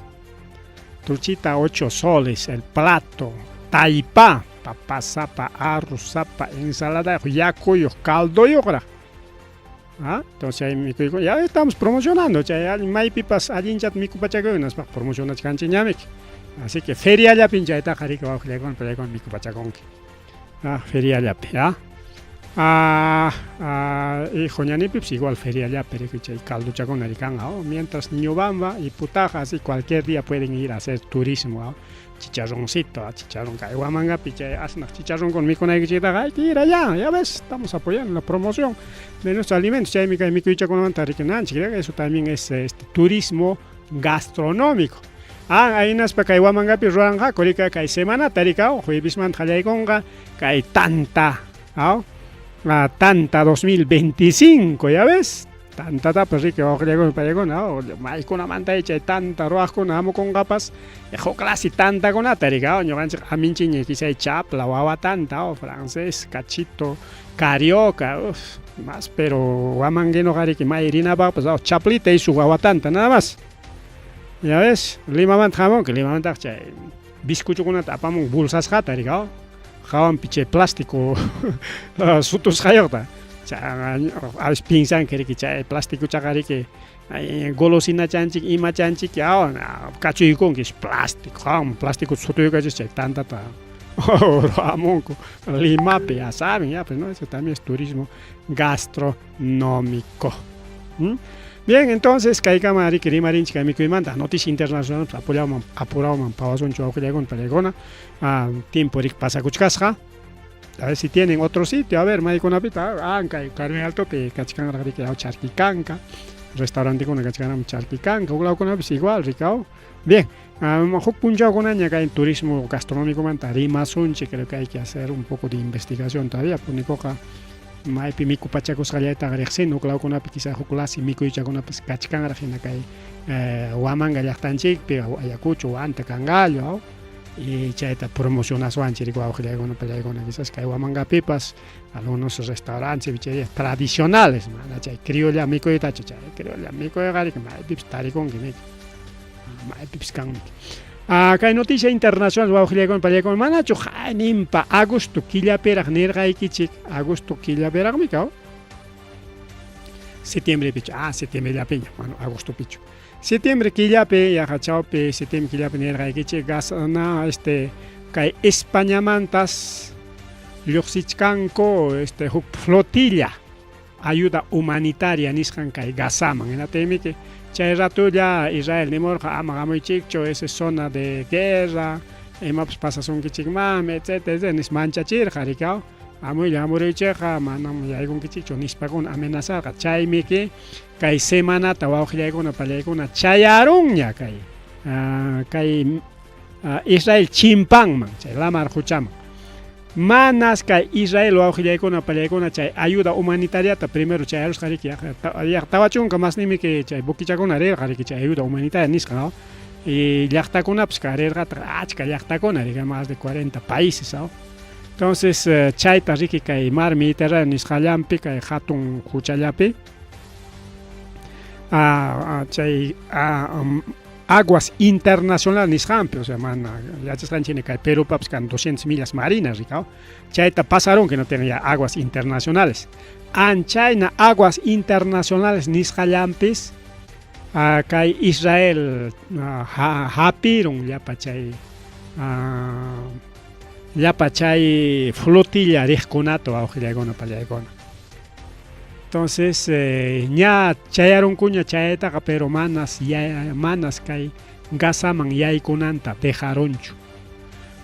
truchita 8 soles el plato, taypa, papasapa, arrozsapa, ensaladayuq, yakuyuq, caldoyuqraq. Entonces chay mikuykuna ya estamos promocionando, chay allin maypipas allinchata mikupachakuy hinaspa promocionachkanchikñamiki. Así que feriallapin chaytaqa riki wawqillaykuna palaykuna mikupachakunki. Feriallapi, y Juñanipipas igual feriallapi riki chay calduchakuna rikanqa, mientras Niñobamba y Putaja, así cualquier día pueden ir a hacer turismo, chicharroncito, chicharrón kay Huamangapi chay asnaq chicharronkuna mikunaykichiktaqa hay que ir allá, ya ves, estamos apoyando la promoción de nuestros alimentos, chaymi kay mikuychakunamanta rikinanchik, eso también es este turismo gastronómico. Hinaspa kay Huamangapi ruranqaku rika kay semanata rikaw, juevismanta qallaykunqa kay tanta, tanta 2025, ya ves, tantatapas riki wawqillaykuna paykuna maykunamanta chay tanta ruwaqkuna hamukunqapas huk clase tantakunata rikaw, ñuqanchik aminchiña quizá chapla, wawa tanta, francés, cachito, carioca, más, pero huamanguinoqa riki may rinapaqpas chaplita y su wawa tanta nada más. Ya ves, Limamanta hamunki, Limamantaqa chay bizcochukunata apamun bolsasqata rikaw, hawanpi chay plástico sutusqayuqta. A veces piensanki riki chay plastikuchaqa riki golosinachanchik imachanchik kachuykunki es plástico, hawan plástico sutuyukachis chay tantata ruwamunku Limapi, ya saben, ya pues no, eso también es turismo gastronómico. Bien, entonces kaykama riki rimarinchik kay mikuymanta noticia internacional apoyawman apurawman pawasunchik wawqillaykuna palaykuna tiempo riki pasakuchkasqa. A ver si tienen otro sitio, a ver, maykunapita, kay Carmen Altopi kachkanraq riki charquikanka. Restaurantekuna kachkanam charki kanka, huk lawkunapis igual rikaw. Bien, huk punchawkunaña kay turismo gastronómicomanta rimasunchik, creo que hay que hacer un poco de investigación todavía, punikuqa maypi mikupachakusqallaytaqa riqsini, huk lawkunapi quizá huk lasi mikuychakunapas kachkanraq hina kay Huamanga llaqtanchikpi, Ayacucho, Huanta, Cangallo, y chayta promocionaswanchik riki wawqillaykuna pallaykuna quizás kay Huamangapipas algunos restaurantes, cevicherías tradicionales, mana chay criolla mikuytachu, chay criolla mikuyqa riki maypipas tarikunki miki, maypipas kanmi. Kay noticia internacional wawqillaykuna pallaykuna manachu hayninpa agosto killapiraq nirqaykichik, agosto killapiraqmi kaw septiembrepichu, septiembrellapiña, bueno, agostopichu. Septiembre killapi, yaqa chawpi septiembre killapi nirqaykichik, gas na este kay Españamantas lluqsichkanku este huk flotilla ayuda humanitaria nisqan kay Gazaman. Hinaptinmiki chay ratulla Israel nimurqa ama hamuychikchu, esa es zona de guerra, imapas pasasunkichikmanmi, etcétera, etcétera, nispa manchachirqa rikaw. Hamuylla hamuruychikqa manam yaykunkichikchu nispakuna amenazarqa. Chaymiki kay semanata wawqillaykuna pallaykuna chayarunña kay kay Israel chimpanman, chay lamar quchaman. Manas kay Israel wawqillaykuna pallaykuna chay ayuda humanitariata primero chayarusqa riki yaqa 40 masnimiki chay buquichakuna rirqa riki chay ayuda humanitaria nisqa, ¿no? Y llaqtakunapas karirqataq achka llaqtakuna riki más de 40 países, ¿no? Entonces chayta riki kay mar Mediterráneo nisqallanpi kay hatun quchallapi chay aguas internacional nisqanpi, o sea, mana yachasqanchikmi kay Perupapas kan 200 millas marinas rikaw, chayta pasarunki no tienen ya aguas internacionales. Anchayna aguas internacionales nisqallanpis kay Israel hapirun llapa chay llapa chay flotilla riqkunata wawqillaykuna pallaykuna. Entonces ña chayarunkuña chayaytaqa, pero manas manas kay Gazaman yaykunanta dejarunchu.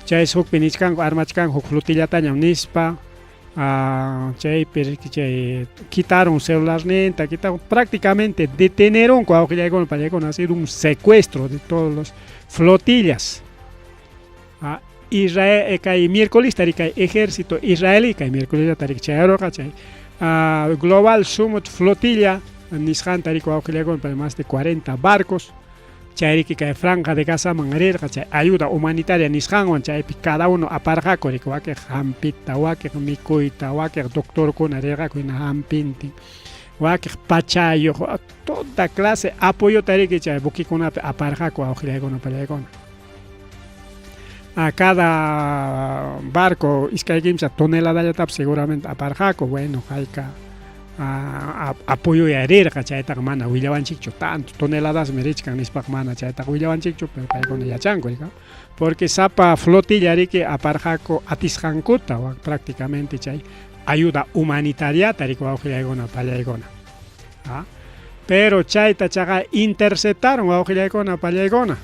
Chaysi hukpi nichkanku armachkanku huk flotillatañam nispa, chaypi riki chay quitarun celularninta, quitarun prácticamente detenerunku wawqillaykuna pallaykuna, ha sido un secuestro de todos los flotillas. Israel kay miércolesta riki kay ejército israelí kay miércoles riki chayarurqa chay Global Sumud Flotilla nisqanta riki wawqillaykuna más de 40 barcos chay riki kay Franja de Gazaman rirqa chay ayuda humanitaria nisqanwan, chaypi cada uno aparqaku riki wakiq hampita, wakiq mikuyta, wakiq doctorkuna rirqaku hina hampintin, wakiq pachayuq, toda clase apoyota riki chay buquikunapi aparqaku wawqillaykuna pallaykuna. A cada barco iskay kimsa toneladallatapas seguramente aparqaku, bueno, hayka apoyoya rirqa chaytaqa mana willawanchikchu, tanto toneladasmi richkan nispaqa mana chaytaqa willawanchikchu, pero paykuna yachanku rika, porque sapa flotilla riki aparqaku atisqankuta prácticamente chay ayuda humanitariata riki wawqillaykuna pallaykuna. Pero chayta chaqa interceptaron wawqillaykuna pallaykuna.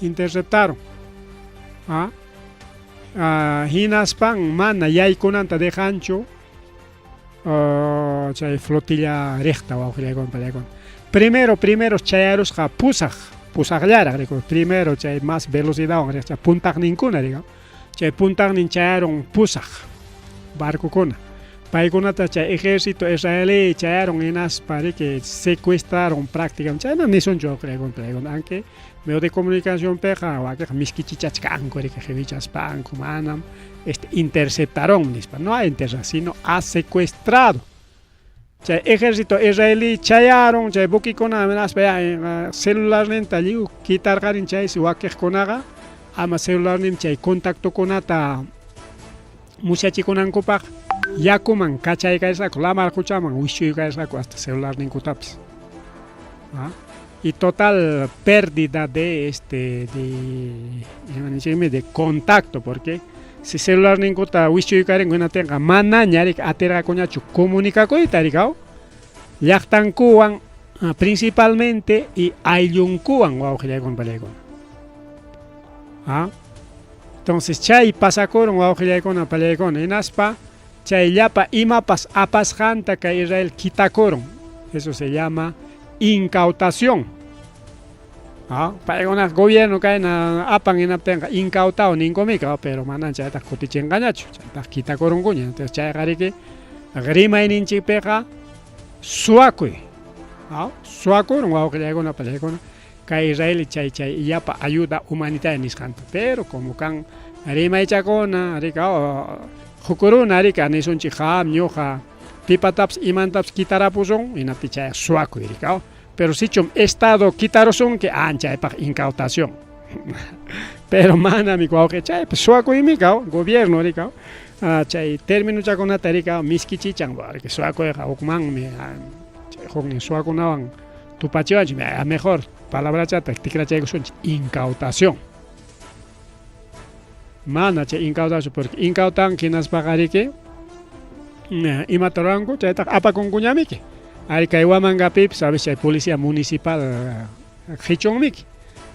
Interceptaron. Hinaspan mana yaykunanta dejanchu chay flotilla riqta wawqillaykuna pallaykuna. Primero chayarusqa pusaqllaraq riku, primero chay más velocidadwan riq chay puntaqninkuna rika. Chay puntaqnin chayarun pusaq barcokuna. Paykunata chay ejército israelí chayarun hinaspa riki secuestraron prácticamente. Chayna nisunchu wawqillaykuna pallaykuna, aunque medio de comunicación piqa wakiqa miskichichachkanku riki qiwichaspanku manam este interceptaron nispa, no ha interceptado, sino ha secuestrado. Chay ejército israelí chayarun chay buquikuna hinaspa ya celularninta lliw quitarqarin chaysi wakiqkunaqa ama celularnin chay contactokunata musyachikunankupaq yakuman kachaykarisqaku, lamar quchaman wischuykarisqaku hasta celularninkutapis. Y total pérdida de este de de contacto, porque si celularninkuta wischuykarinku hinaptinqa manaña riki atirqakuñachu comunicakuyta rikaw llaqtankuwan principalmente y ayllunkuwan wawqillaykuna pallaykuna. Entonces chay pasakurun wawqillaykuna pallaykuna hinaspa chay llapa imapas apasqanta kay Israel quitakurun. Eso se llama incautación. Ah, paykuna gobierno kayna apan hinaptinqa incautado ninkumika, pero manan chaytaq kutichinqañachu, chaytaq kitakurunkuña. Entonces chayqariki rimayninchikpiqa suwakuy. Ah, suwakurun wawqillaykuna pallaykuna kay Israel chay chay llapa ayuda humanitaria nisqanta. Pero como kan rimaychakuna, rika, hukuruna rika nisunchik qam ñuqa pipatapas imantapas kitarapusun, hinaptin chay suwakuy rika. Pero sichum Estado kitarusunki, anchaypaq incautación. Pero manami wawqi chaypas suwakuymi kaw, gobierno rikaw. Chay términochakunata rikaw miskichichan, porque suwakuyqa hukmanmi, chay huknin suwakunawan tupachiwanchik, mejor palabrachata tikrachaykusunchik incautación. Mana chay incautación, porque incautan hinaspaqa riki imata ruwanku chaytaqa apakunkuñamiki. Ari kay Huamangapipas a veces chay policía municipal qichunmiki.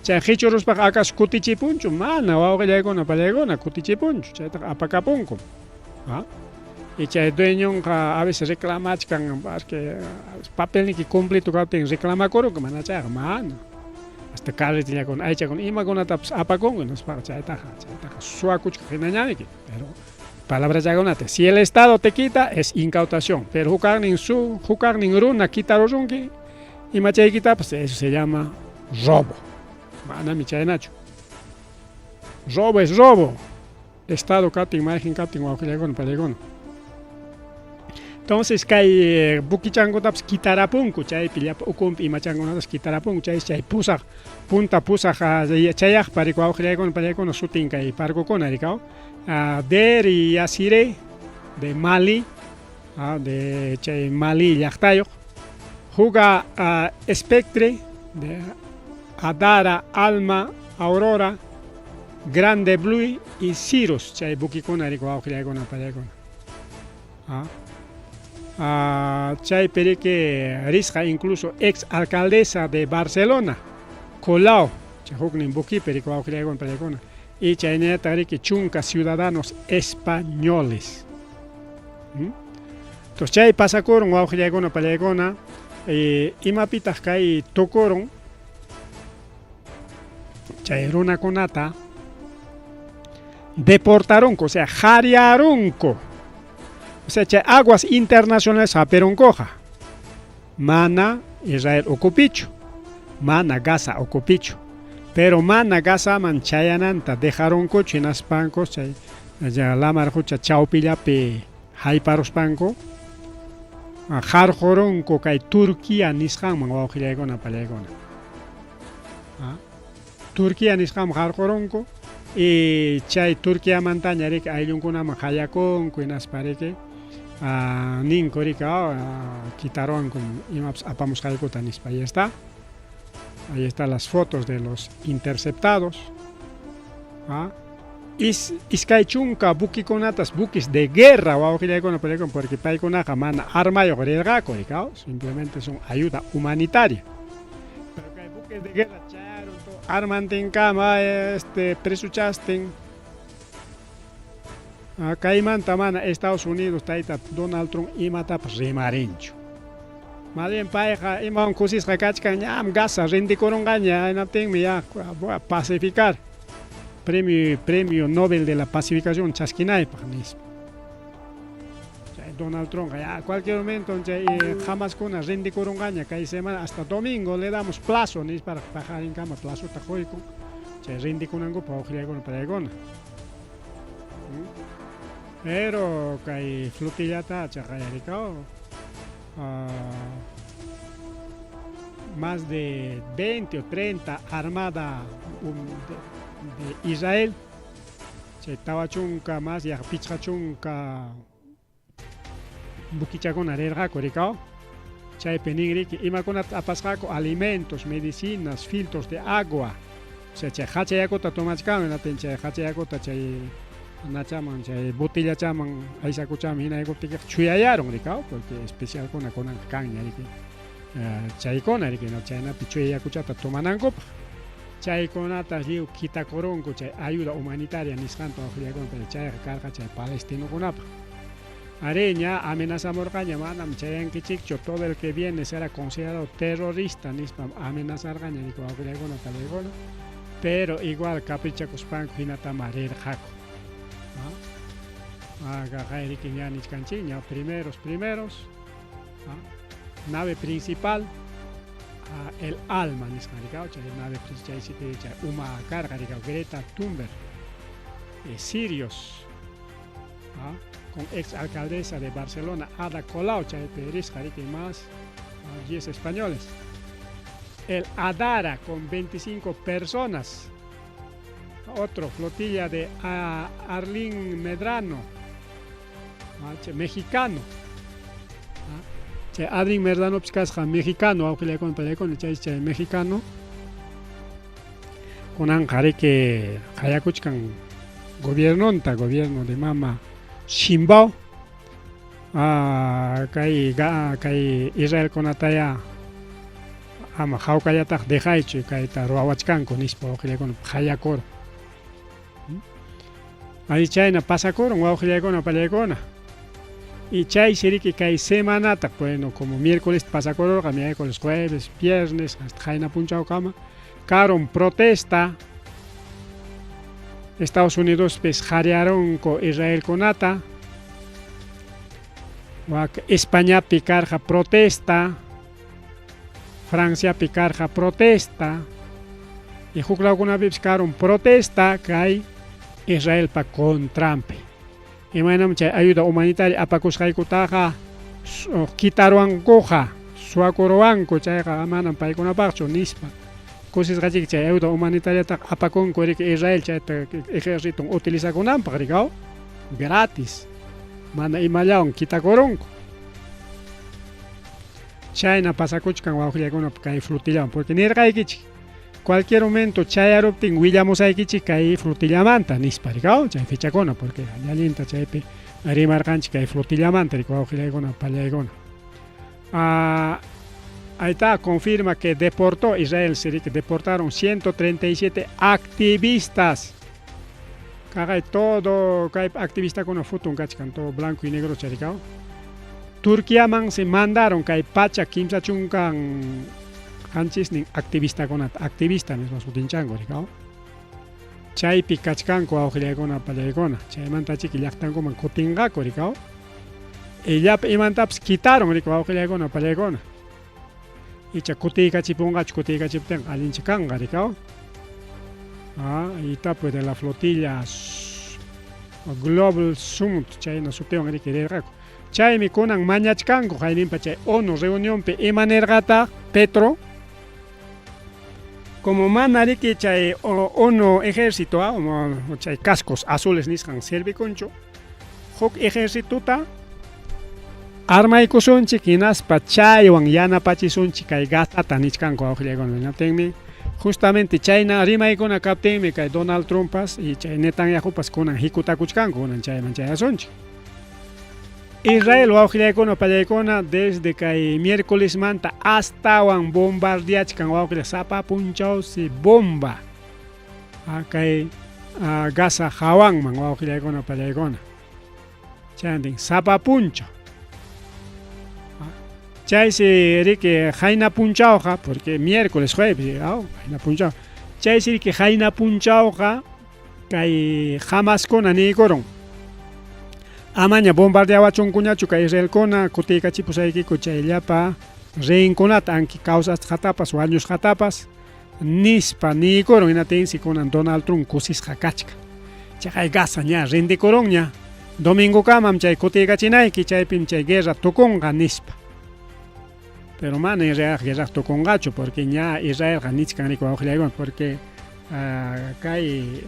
Chay qichuruspaqa acaso kutichipunchu? Mana wawqillaykuna pallaykuna kutichipunchu, chaytaqa apakapunkum. ¿Ah? Y chay dueñonqa a veces reclamachkan, porque papelniki cumplito kaptin reclamakurunku, mana chayqa mana. Hasta carretillakuna, aychakuna, imakunatapas apakunku, hinaspaqa chaytaqa, chaytaqa suwakuchkaq hinañamiki. Pero palabrachakunata, si el Estado te quita, es incautación, pero hukaqnin su, hukaqnin runa kitarusunki, imachaykitapas, eso se llama robo. Manami chaynachu. Robo es robo. Estado kaptin, mayqin kaptin, wawqillaykuna, pallaykuna. Entonces kay buquichankutapas kitarapunku, chaypi llapa ukumpi imachankunatapas kitarapunku, chay chay pusaq, punta pusaq chayaqpa rikuy wawqillaykuna, pallaykuna sutin kay barcokuna rikaw. Der y Yasiré de Mali, de chay Mali llaqtayuq, Juga Spectre de Adara, Alma, Aurora, Grande Blue y Cirrus, chay buquikuna rikuy wawqillaykuna, pallaykuna. Chaypi riki risqa incluso ex alcaldesa de Barcelona, Colau, chay huknin buquipi rikuy wawqillaykuna, pallaykuna. Y chaynallataq riki chunka ciudadanos españoles. Entonces chay pasakurun wawqillaykuna, pallaykuna, imapitaq kay tukurun chay runakunata deportarunku, o sea, qariarunku. O sea, chay aguas internacionales hapirunkuqa. Mana Israel ukupichu, mana Gaza ukupichu. Pero mana Gazaman chayananta dejarunkuchu hinaspanku chay lamar qucha chawpillapi hayparuspanku qarqurunku kay Turquía nisqanman wawqillaykuna, pallaykuna. Turquía nisqanman qarqurunku y chay Turquiamantaña riki ayllunkunaman hayakunku hinaspa riki ninku riki kitaruwankum imapas apamusqaykuta nispa. Ahí está. Ahí están las fotos de los interceptados. Iskay chunka buquikunatas, buques de guerra, wawqillaykuna, pallaykuna, porque paykunaqa mana armayuq rirqaku, rikaw, simplemente son ayuda humanitaria. Pero kay buques de guerra chayaron todo armantinkama, presuchastin. Kaymanta mana Estados Unidos tayta Donald Trump imatapas rimarinchu. Más bien payqa imawan kusisqa kachkan, ñam Gaza rendikurunqaña, hinaptinmi ya voy a pacificar. Premio Nobel de la pacificación chaskinaypaq nispa. Chay Donald Trump ya cualquier momento chay Hamaskuna rendikurunqaña kay semana hasta domingo le damos plazo nispa paqarinkama plazota quykun chay rendikunankupaq wawqillaykuna pallaykuna. Pero kay flotillata chaqayarikaw más de 20 o 30 armada de Israel, chay tawa chunka más yaqa pichqa chunka buquichakuna rirqaku rikaw. Chaypi nin riki imakunata apasqaku alimentos, medicinas, filtros de agua. O sea, chay hacha yakuta tomachkan, hinaptin chay hacha yakuta chay nachaman, chay botillachaman, aysakuchaman hinaykuptikiqa chuyayarun rikaw, porque especialkuna kunanqa kanña riki. Chaykuna riki, no, chaynapi chuya yakuchata tomanankupaq. Chaykunata lliw kitakurunku chay ayuda humanitaria nisqanta wawqillaykuna, pero chayqa karqa chay palestinokunapaq. Arí, ña amenazamurqaña, manam chayankichikchu, todo el que viene será considerado terrorista nispam amenazarqaña riki wawqillaykuna panaykuna, pero igual caprichakuspanku hinatama rirqaku. Kay riki ña nichkanchikña, primeros, primeros, nave principal, el alma nisqan rikaw, chay nave chay chay uma karqa rikaw, Greta Thunberg, sirios, con ex alcaldesa de Barcelona, Ada Colau, chaypi risqa riki más 10 españoles. El Adara con 25 personas. Otro, flotilla de Arlín Medrano, mexicano. Chay Arlín Medrano kasqa mexicano, wawqillaykuna panaykuna, chay chay mexicano. Kunanqa riki qayakuchkan gobiernonta, gobierno de mama Sheinbaum. Kay kay Israelkunataya ama hawkallataq dejaychu kayta ruwawachkanku nispa wawqillaykuna qayakurun. Ahí chayna pasakurun wawqillaykuna panaykuna. Y chaysi riki kay semanata, bueno, como miércoles pasakururqa, miércoles, jueves, viernes, hasta qayna punchawkama, karon protesta. Estados Unidos pis qhariyarunku Israelkunata. Wak Españapi karqa protesta, Franciapi karqa protesta, y huk lawkunapipis karun protesta kay Israelpa contranpi. Imaynam chay ayuda humanitaria apakusqaykutaqa kitaruwankuqa, suwakuruwanku, chayqa manam paykunapaqchu nispa. Kusisqachiki chay ayuda humanitariataqa apakunku riki Israel chayta ejército utilizakunanpaq rikaw, gratis. Mana imallawan kitakurunku. Chayna pasakuchkan wawqillaykuna kay flutillawan, porque nirqaykichik cualquier momento chayaruptin willamusaykichik kay flotillamanta nispa rikaw, chay fechakuna, porque allinta chaypi rimarqanchik kay flotillamanta rikaw wawqillaykuna panaykuna. Ahí está, confirma que deportó Israel, se que deportaron 137 activistas. Kagay todo kay activista con foto kachkan, todo blanco y negro charicao. Turquía man se mandaron kay pacha kimsa chunkan qanchisnin activista con activista mismo sutinchanku rikaw. Chaypi kachkanku wawqillaykuna panaykuna, chaymanta chiki llaqtankuman kutinqaku rikaw. Llapa imantapas quitaron rikaw wawqillaykuna panaykuna. Icha kutiykachipunqachu, kutiykachiptinqa allincha kanqa rikaw. Y pues de la flotilla Global Sumud chayna sutiwan riki rirqaku. Chaymi kunan mañachkanku qayninpa chay ONU reunionpi ima nirqataq Petro, como mana riki chay ONU ejército, chay cascos azules nisqan servikunchu, huk ejércitota armaykusunchik hinaspa chaywan yanapachisunchik kay Gazata nichkanku wawqillaykuna. Hinaptinmi justamente chayna rimaykuna kaptinmi kay Donald Trumpas y chay Netanyahupas kunan hikutakuchkanku, kunan chayman chayasunchik. Israel wawqillaykuna panaykuna desde kay miércoles manta astawan bombardeachkan wawqilla, sapa punchawsi bomba kay Gaza hawanman wawqillaykuna panaykuna. Chaynintin sapa punchaw. Chaysi riki qayna punchawqa, porque miércoles, jueves, qayna punchaw. Chaysi riki qayna punchawqa kay Hamaskuna niykurun. Amaña bombardeawachunkuñachu kay Israelkuna, kutiykachipusaykiku chay llapa rehenkunata, anki kawsasqatapas wañusqatapas nispa niykurun. Hinaptinsi kunan Donald Trump kusisqa kachkan. Chaqay Gaza ña rendikurunña, domingokamam chay kutiykachinayki, chaypim chay guerra tukunqa nispa. Pero mana Israel guerra tukunqachu, porque ña Israelqa nichkan riki wawqillaykuna, porque kay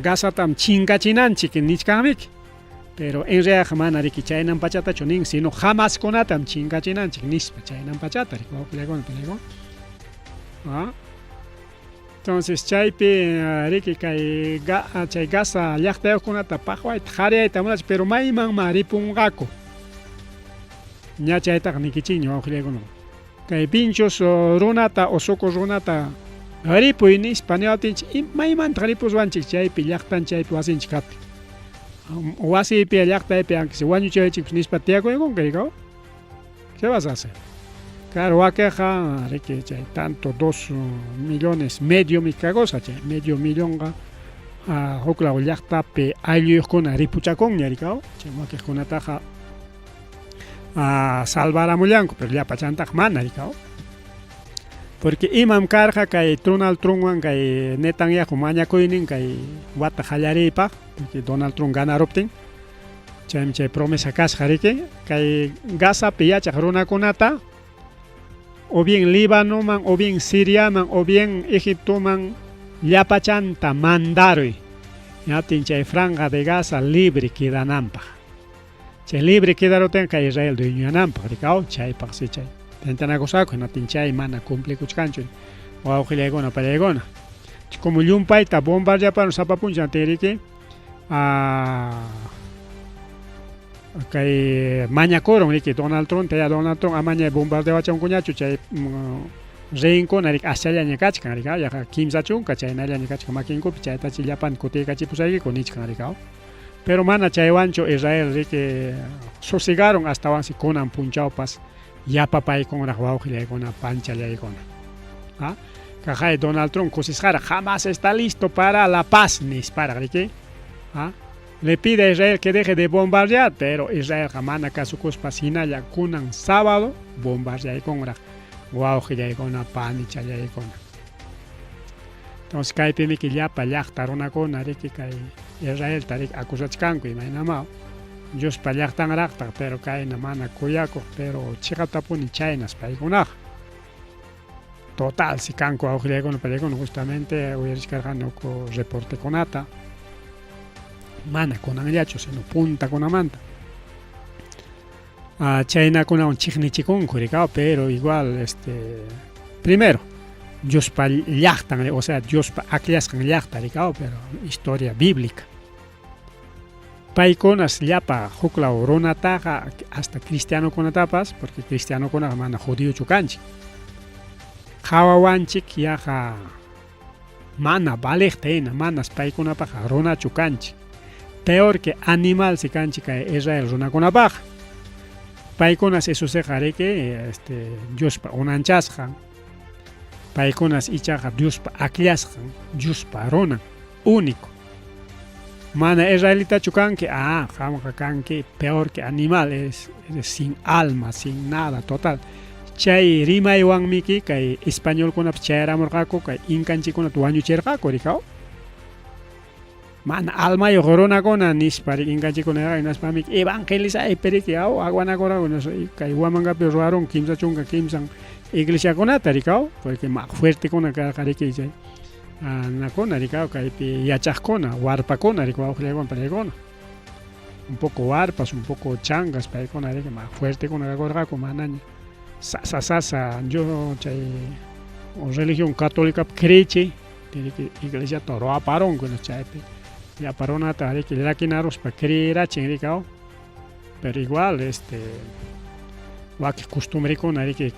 Gazatam chinkachinanchik nichkanmiki. Pero en realidad mana riki chaynan pachatachu nin, sino Hamaskunatam chinkachinanchik nispa chaynan pachata riki wawqillaykuna panaykuna. Entonces chaypi riki kay chay Gaza llaqtayuqkunata paqwayta qariyayta munachik, pero maymanma ripunqaku. Ña chaytaqa nikichikña wawqillaykuna. Kay pinchos runata o suku runata ripuy nispa niwaptinchik, maymantaq ripuswanchik chaypi llaqtan chaypi wasinchik kaptin. Wasiypi llaqtaypi aunque wañuchiwaychikpas nispa tiyakuykunki rikaw. ¿Qué vas a hacer? Claro, wakinqa riki chay tanto 2 millones medio mikagosa chay medio millonqa huklaw llaqtapi aylluyuqkuna ripuchakunña rikaw. Chay wakiqkunataqa salvaramullanku, pero llapachantaqa mana rikaw. Porque imam karqa kay Donald Trumpwan kay Netanyahu mañakuynin kay wata qallariypaq, porque Donald Trump ganaruptin, chaymi chay promesa kasqa riki, kay Gazapi yachaq runakunata o bien Líbanoman, o bien Siriaman, o bien Egiptoman llapachanta mandaruy. Hinaptin chay franja de Gaza libre quedananpaq. Chay libre quedarutinqa Israel dueñoyananpaq rikaw, chaypaqsi chay tentanakusqaku, hinaptin chay mana cumplikuchkanchu, wawqillaykuna pallaykuna. Como llumpayta bombardeaparon sapa punchaw riki, kay mañakurun riki Donald Trump, ya Donald Trump amaña bombardeawachunkuñachu chay rehenkuna riki aschallaña kachkan riki, yaqa 30 chaynallaña kachkan makinkupi, chaytachi llapan kutiykachipusaykiku nichkan rikaw. Pero mana chaywanchu Israel riki sosigaron, astawansi kunan punchawpas yapapaykunraq, wawqillaykuna panchallaykuna. ¿Ah? Kaqay Donald Trump kusisqaraq "Hamas está listo para la paz" nisparaq riki. ¿Ah? Le pide a Israel que deje de bombardear, pero Israelqa mana kasukuspa hinalla kunan sábado bombardeaykunraq, wawqillaykuna panichallaykuna. Entonces kaypimiki llapa llaqta runakuna riki kay Israelta riki acusachkanku imaynama Diospa llaqtanraqtaq, pero kayna mana kuyakuq, pero chiqaptapuni chaynas paykunaqa. Total, si kanku wawqillaykuna pallaykuna, justamente uyarichkarqani huk reportekunata, mana kunanllachu, sino puntakunamanta. Chaynakunawan chiqnichikunku rikaw, pero igual primero Diospa llaqtan, o sea, Diospa akllasqan llaqta rikaw, pero historia bíblica. Paykunas llapa huklaw runataqa hasta cristianokunatapas, porque cristianokunaqa mana judiochu kanchik, qhawawanchik yaqa mana valeqta hina, manas paykunapaqqa runachu kanchik. Peor que animal si kanchik kay Israel runakunapaqqa. Paykunas Jesusqa riki Diospa unanchasqan, paykunas ichaqa Diospa akllasqan, Diospa runan, único. Mana israelitachu kanki, qamqa kanki peor que animal, eres sin alma, sin nada, total. Chay rimaywanmiki kay españolkunapas chayaramurqaku, kay inkanchikkunata wañuchirqaku rikaw. Mana almayuq runakuna nispa inkanchikuna hinaspami evangelizaypi riki aw aguanakurqaku kay Huamangapi ruwarun 33 iglesiakunata rikaw, porque más fuertekuna karqa riki chay nakuna rikaw kaypi yachaqkuna, warpakuna riki wawqillaykuna pallaykuna. Un poco warpas, un poco changas paykuna riki más fuertekuna kakurqaku manaña sasa sasa yo chay religión católica creechi riki iglesiata ruwaparunku chaypi llapa runata riki llakinaruspa creerachin rikaw, pero igual wakin costumbrekuna riki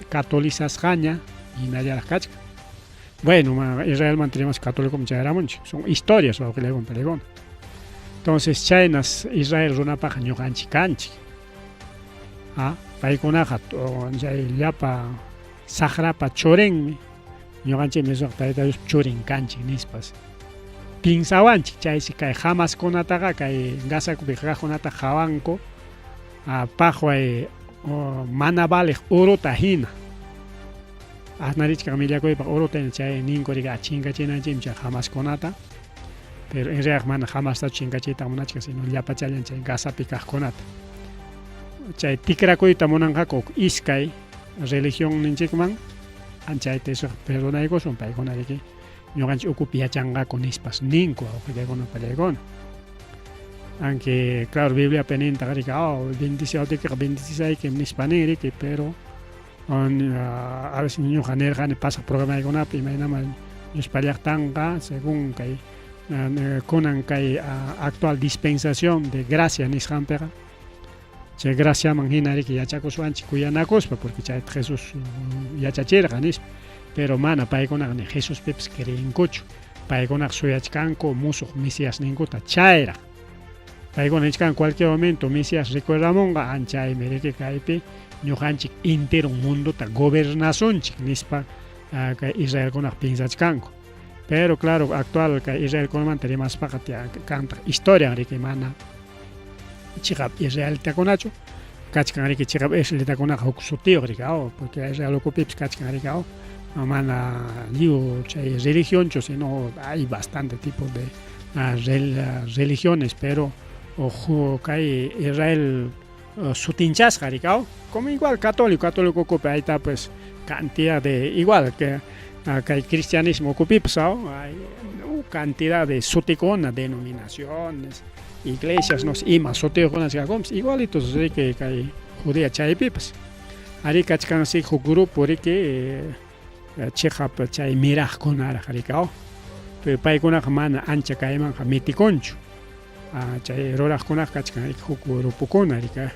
catolizasqaña hinallaraq kachkan. Bueno, Israelmanta rimaspa católicoman chayaramunchik, son historias, wawqillaykuna pallaykuna. Entonces chaynas Israel runapaqqa ñuqanchik kanchik. Paykunaqa chay llapa saqrapa churinmi, ñuqanchikmi Tayta Diospa churin kanchik nispas pinsawanchik. Chaysi kay Hamaskunataqa kay Gazapi kaqkunata qhawanku paqway mana valeq uruta hina. Asnarichkaq millakuypaq uruta hina chay ninku riki chinkachinanchikmi chay Hamaskunata, pero en realidad mana Hamastachu chinkachiyta munachkan, sino llapachallan chay Gazapi kaqkunata. Chay tikrakuyta munanqaku iskay religionninchikman, chayta perdonaykusun paykuna riki ñuqanchik ukupi yachanqaku nispas ninku, wawqillaykuna pallaykuna. Aunque claro, Bibliapi nintaq riki, oh, bendiciawtikiqa bendecisaykim nispa nin riki, pero a veces ñuqa nirqani pasaq programaykunapi imaynama Diospa llaqtanqa según kay kunan kay actual dispensación de gracia nisqanpiqa chay graciaman hina riki yachakuswanchik kuyanakuspa, porque chayta Jesús yachachirqa nispa, pero mana paykunaqa ni Jesuspipas creenkuchu. Paykunaqa suyachkanku musuq Mesiasninkuta chayraq. Paykuna nichkan cualquier momento Mesías rikuramunqa anchaymi riki kaypi ñuqanchik entero mundota gobernasunchik nispa kay israelkunaq piensachkanku. Pero claro, actual kay israelkunamanta rimaspaqa kantaq historian riki mana chiqap israelitakunachu kachkan riki chiqap israelitakunaqa huk sutiyuq riki aw porque Israel ukupipis kachkan riki aw mana lliw chay religionchu sino hay bastante tipo de religiones pero kay Israel sutinchasqa riki aw como igual católico católico ukupi ayta pues cantidad de igual que kay cristianismo ukupipas aw hay cantidad de sutikuna denominaciones iglesias no sé ima sutiyuqkuna chaykunapis igualitos riki kay Judea chaypipas arí kachkansi huk grupo riki chiqap chay miraqkunaraq riki aw pero paykunaqa mana ancha kaymanqa mitikunchu chay ruraqkunaqa kachkan riki huk grupokuna riki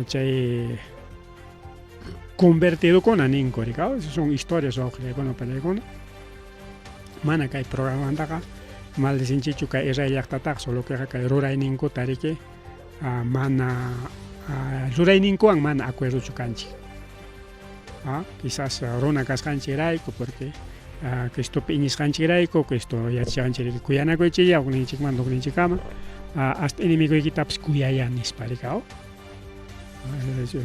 chay convertidokuna ninku riki aw son historias wawqillaykuna pallaykuna mana kay programamantaqa maldicinchichu kay Israel llaqtataqa solo queqa kay rurayninkuta riki mana rurayninkuwan mana acuerdochu kanchik quizás runa kasqanchikrayku porque Cristopi iñisqanchikrayku Cristo yachachiwanchik riki kuyanakuychikya hukninchikmanta hukninchikkama hasta enemigoykitapas kuyaya nispa riki aw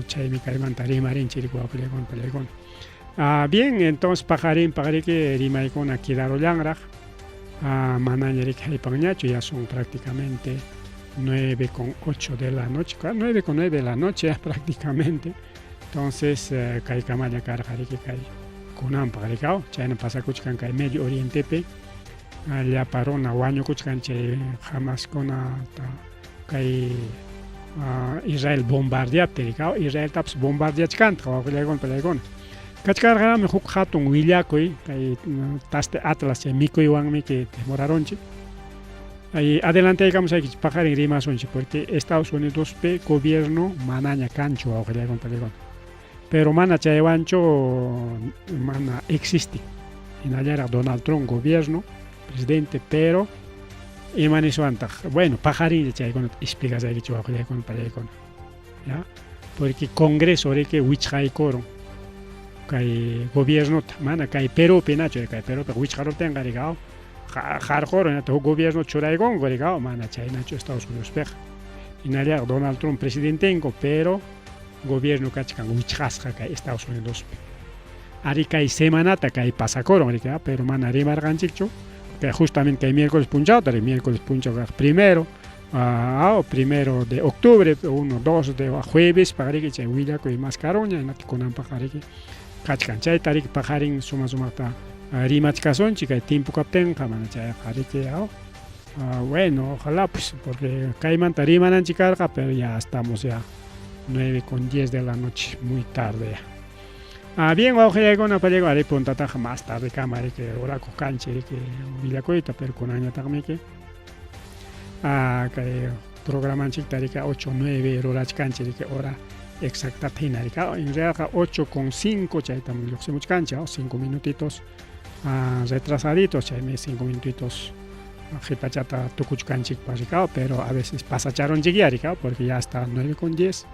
chaymi kaymanta rimarinchik riki wawqillaykuna pallaykuna bien entonces paqarinpaq riki rimaykuna quedarullanraq manaña riki haypanñachu ya son prácticamente 9:08 de la noche 9:09 de la noche prácticamente entonces kaykamalla karqa riki kay kunanpaq riki aw chayna pasakuchkan kay Medio Orientepi llapa runa wañukuchkan chay Hamaskunata kay Israel bombardeaptin riki aw Israeltapas bombardeachkantaq wawqillaykuna pallaykuna kachkarqaraqmi huk hatun willakuy kay Taste Atlas chay mikuywanmi demorarunchik ay adelantaykamusaykichik paqarin rimasunchik porque Estados Unidospi gobierno manaña kanchu wawqillaykuna pallaykuna pero mana chaywanchu mana existe hinallaraq Donald Trump gobierno presidente pero ima niswantaq bueno paqarinlla chaykunata explicasaykichik wawqillaykuna pallaykuna ya porque Congreso riki wichqaykurun kay gobiernota mana kay Perupi nachu kay Perupi wichqaruptinqa riki aw qarqurun hinata huk gobierno churaykunku riki aw mana chaynachu Estados Unidospiqa hinallaraq Donald Trump presidentenku pero gobierno kachkan wichqasqa kay Estados Unidospi ari kay semanata kay pasakurun riki pero mana rimarqanchikchu kay justamente kay miércoles punchawta ri miércoles punchaw kaq primero primero de octubre 1 2 de jueves paqariki chay willakuy maskarunña hinata kunanpaq riki kachkan chayta riki paqarin suma sumaqta rimachkasunchik kay tiempo kaptinqa mana chayqa riki aw bueno ojalá pues porque kaymanta rimananchik karqa pero ya estamos ya 9:10 de la noche muy tarde ya bien wawqillaykuna pallaykuna ari puntataqa más tarde kama riki rurakuq kanchik riki willakuyta pero kunanñataqmiki kay programanchikta riki 8 9 rurachkanchik riki hora exactata hina riki en realqa 8:05 chaytam lluqsimuchkanchik 5 minutitos retrasaditos chaymi 5 minutitos qhipachata tukuchkanchikpas riki pero a veces pasacharunchikya riki porque ya hasta 9:10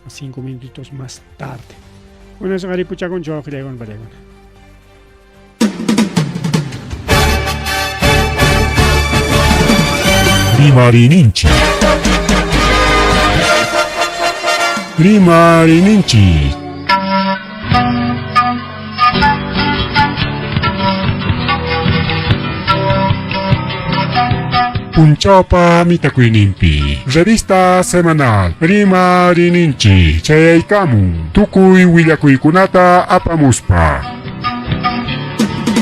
5 minutitos más tarde bueno eso ripuchakunchik wawqillaykuna pallaykuna. Rimarininchik. Rimarininchik. Punchawpa mitakuyninpi. Revista semanal Rimarininchik chayaykamun tukuy willakuykunata apamuspa.